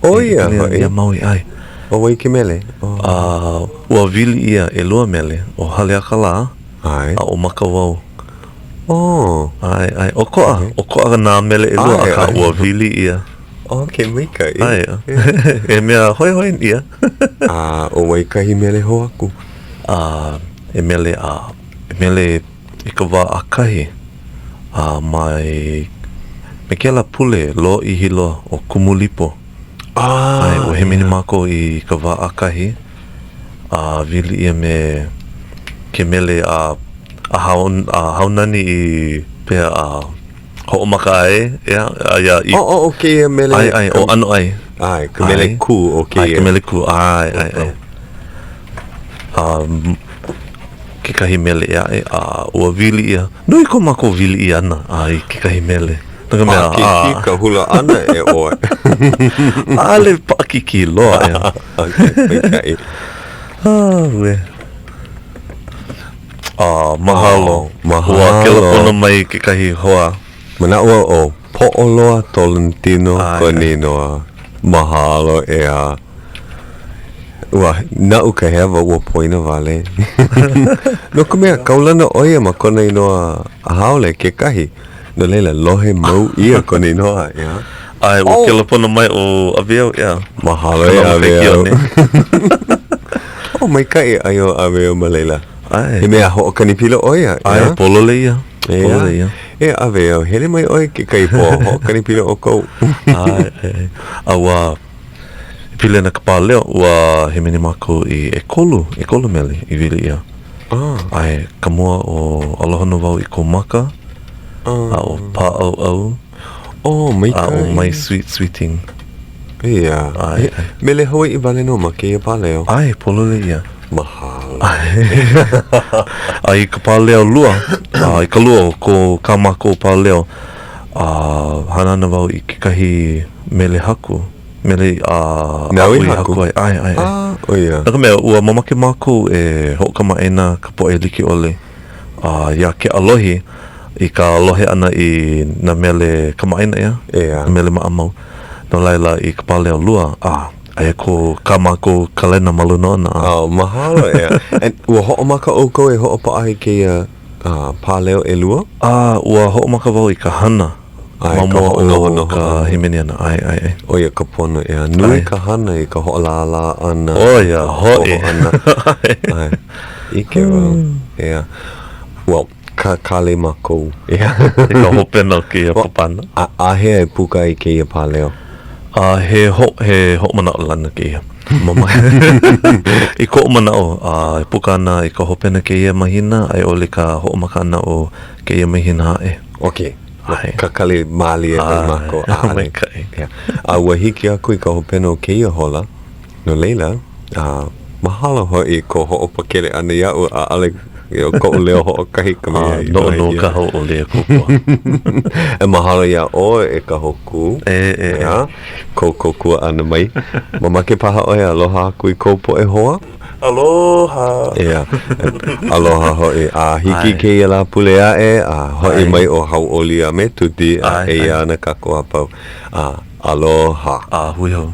ʻO ia hoʻi? Iā Maui, ʻae. ʻO wai ke mele? A ua wili ʻia ʻelua mele, ʻo Haleakalā ʻAe. a ʻo Makawao. Oh. ʻAe, ʻae. ʻOkoʻa, ʻokoʻa nā mele ʻelua, akā ua wili ʻia. Okay, maikaʻi. ʻAe. He mea hoihoi ia. A ʻo wai kahi mele hou aku? A e mele a e mele i ka wā ʻakahi a mai me kēlā pule lōʻihi loa ʻo Kumulipo. Ah, ʻAe, ua hīmeni mākou i ka wā ʻakahi a wili ʻia me ke mele a a a Haunani i pehea a hoʻomaka ai, ʻeā, aia i. Oh, oh, ʻo kēia mele. ʻAe, ʻae, ʻo ʻAnoʻai. ʻAe, ka mele kū o kēia. ʻAe, ka mele kū, ʻae, ʻae, ʻae. A kekahi mele ʻē aʻe, a ua wili ʻia. Nui ko mākou wili ʻia ʻana a i kekahi mele. No ka mea, Paʻakikī ka hula ʻana e ʻoe. ʻAʻole paʻakikī loa, ʻeā. Okay, maikaʻi. Auē. A, mahalo. Oh, mahalo. Ua kelepona mai kekahi hoa. Manaʻo au ʻo Poʻoloa Tolentino kona inoa. Mahalo, ʻeā. Ua, naʻu ka hewa, ua poina wale. No ka mea, kaulana ʻo ia ma kona inoa haole kekahi. No laila, lohe mau ʻia kona inoa, ʻeā. ʻAe, ua kelepona mai ʻo Aweau, ʻeā. Mahalo e Aweau. Oh, maikaʻi aia ʻo Aweau ma laila. ʻAe. He mea hoʻokani pila ʻo ia, ʻeā? ʻAe, pololei ia. Pololei ia. E Aweau, hele mai ʻoe kekahi pō, hoʻokani pila ʻoukou. ʻAe, ʻae. A ua pili ana ka pāleo, ua hīmeni mākou i ʻekolu, ʻekolu mele i wili ʻia. ʻAe, ka mua ʻo Aloha Nō Wau i Kou Maka, a ʻo Pāʻauʻau, Oh, maikaʻi. A ʻo My Sweet Sweeting. Ia. ʻAe, ʻae. Mele Hawaiʻi wale nō ma kēia pāleo. ʻAe, pololei ia. Mahalo. A i ka pāleo lua, a i ka lua o ko kā mākou pāleo, a hana ana wau i kekahi mele haku, mele a Nāu i haku? ai. ʻAe, ʻae, ʻae. Ah, ʻo ia. No ka mea, ua mamake mākou e hoʻokamaʻāina ka poʻe like ʻole a iā Keʻalohi i ka lohe ʻana i nā mele kamaʻāina, ʻeā? ʻEā. Nā mele maʻamau. No laila, i ka pāleo lua, a aia ko kā mākou kalena ma luna ona. Oh, mahalo, ʻeā. And ua hoʻomaka ʻoukou e hoʻopaʻa i kēia pāleo ʻelua? A, ua hoʻomaka wau i ka hana ma mua o ka hīmeni ʻana. ʻAe, ʻae, ʻae. ʻO ia ka pono, ʻeā. Nui ka hana i ka hoʻolālā ʻana. ʻO ia hoʻi. ʻAe. ʻIke wau, ʻeā. Well, kakalī mākou, ʻeā. I ka hopena o kēia papahana. A, āhea e puka ai kēia pāleo? A, he ho, he hoʻomanaʻolana kēia. I koʻu manaʻo, a e puka ana i ka hopena kēia mahina a i ʻole ka hoʻomaka ʻana o kēia mahina aʻe. Okay. ʻAe. Kakali mālie wale mākou. ʻAe, maikaʻi. Yeah. A ua hiki aku i ka hopena o kēia hola, no laila, a mahalo hoʻi i kou hoʻopakele ʻana iaʻu, ʻaʻole ʻo koʻu leo hoʻokahi ka mea i lohe ʻia. Noʻonoʻo ka hauʻoli e kōkua. E mahalo iā ʻoe e ka Hōkū. E, e, e. Kou kōkua ʻana mai. Mamake paha ʻoe e aloha aku i kou poʻe hoa? Aloha. ʻEā. Aloha hoʻi. A hiki kēia Lāpule aʻe, a hoʻi mai ʻo Hauʻoli a me Tuti, a eia ana kākou a pau. A aloha. A hui hou.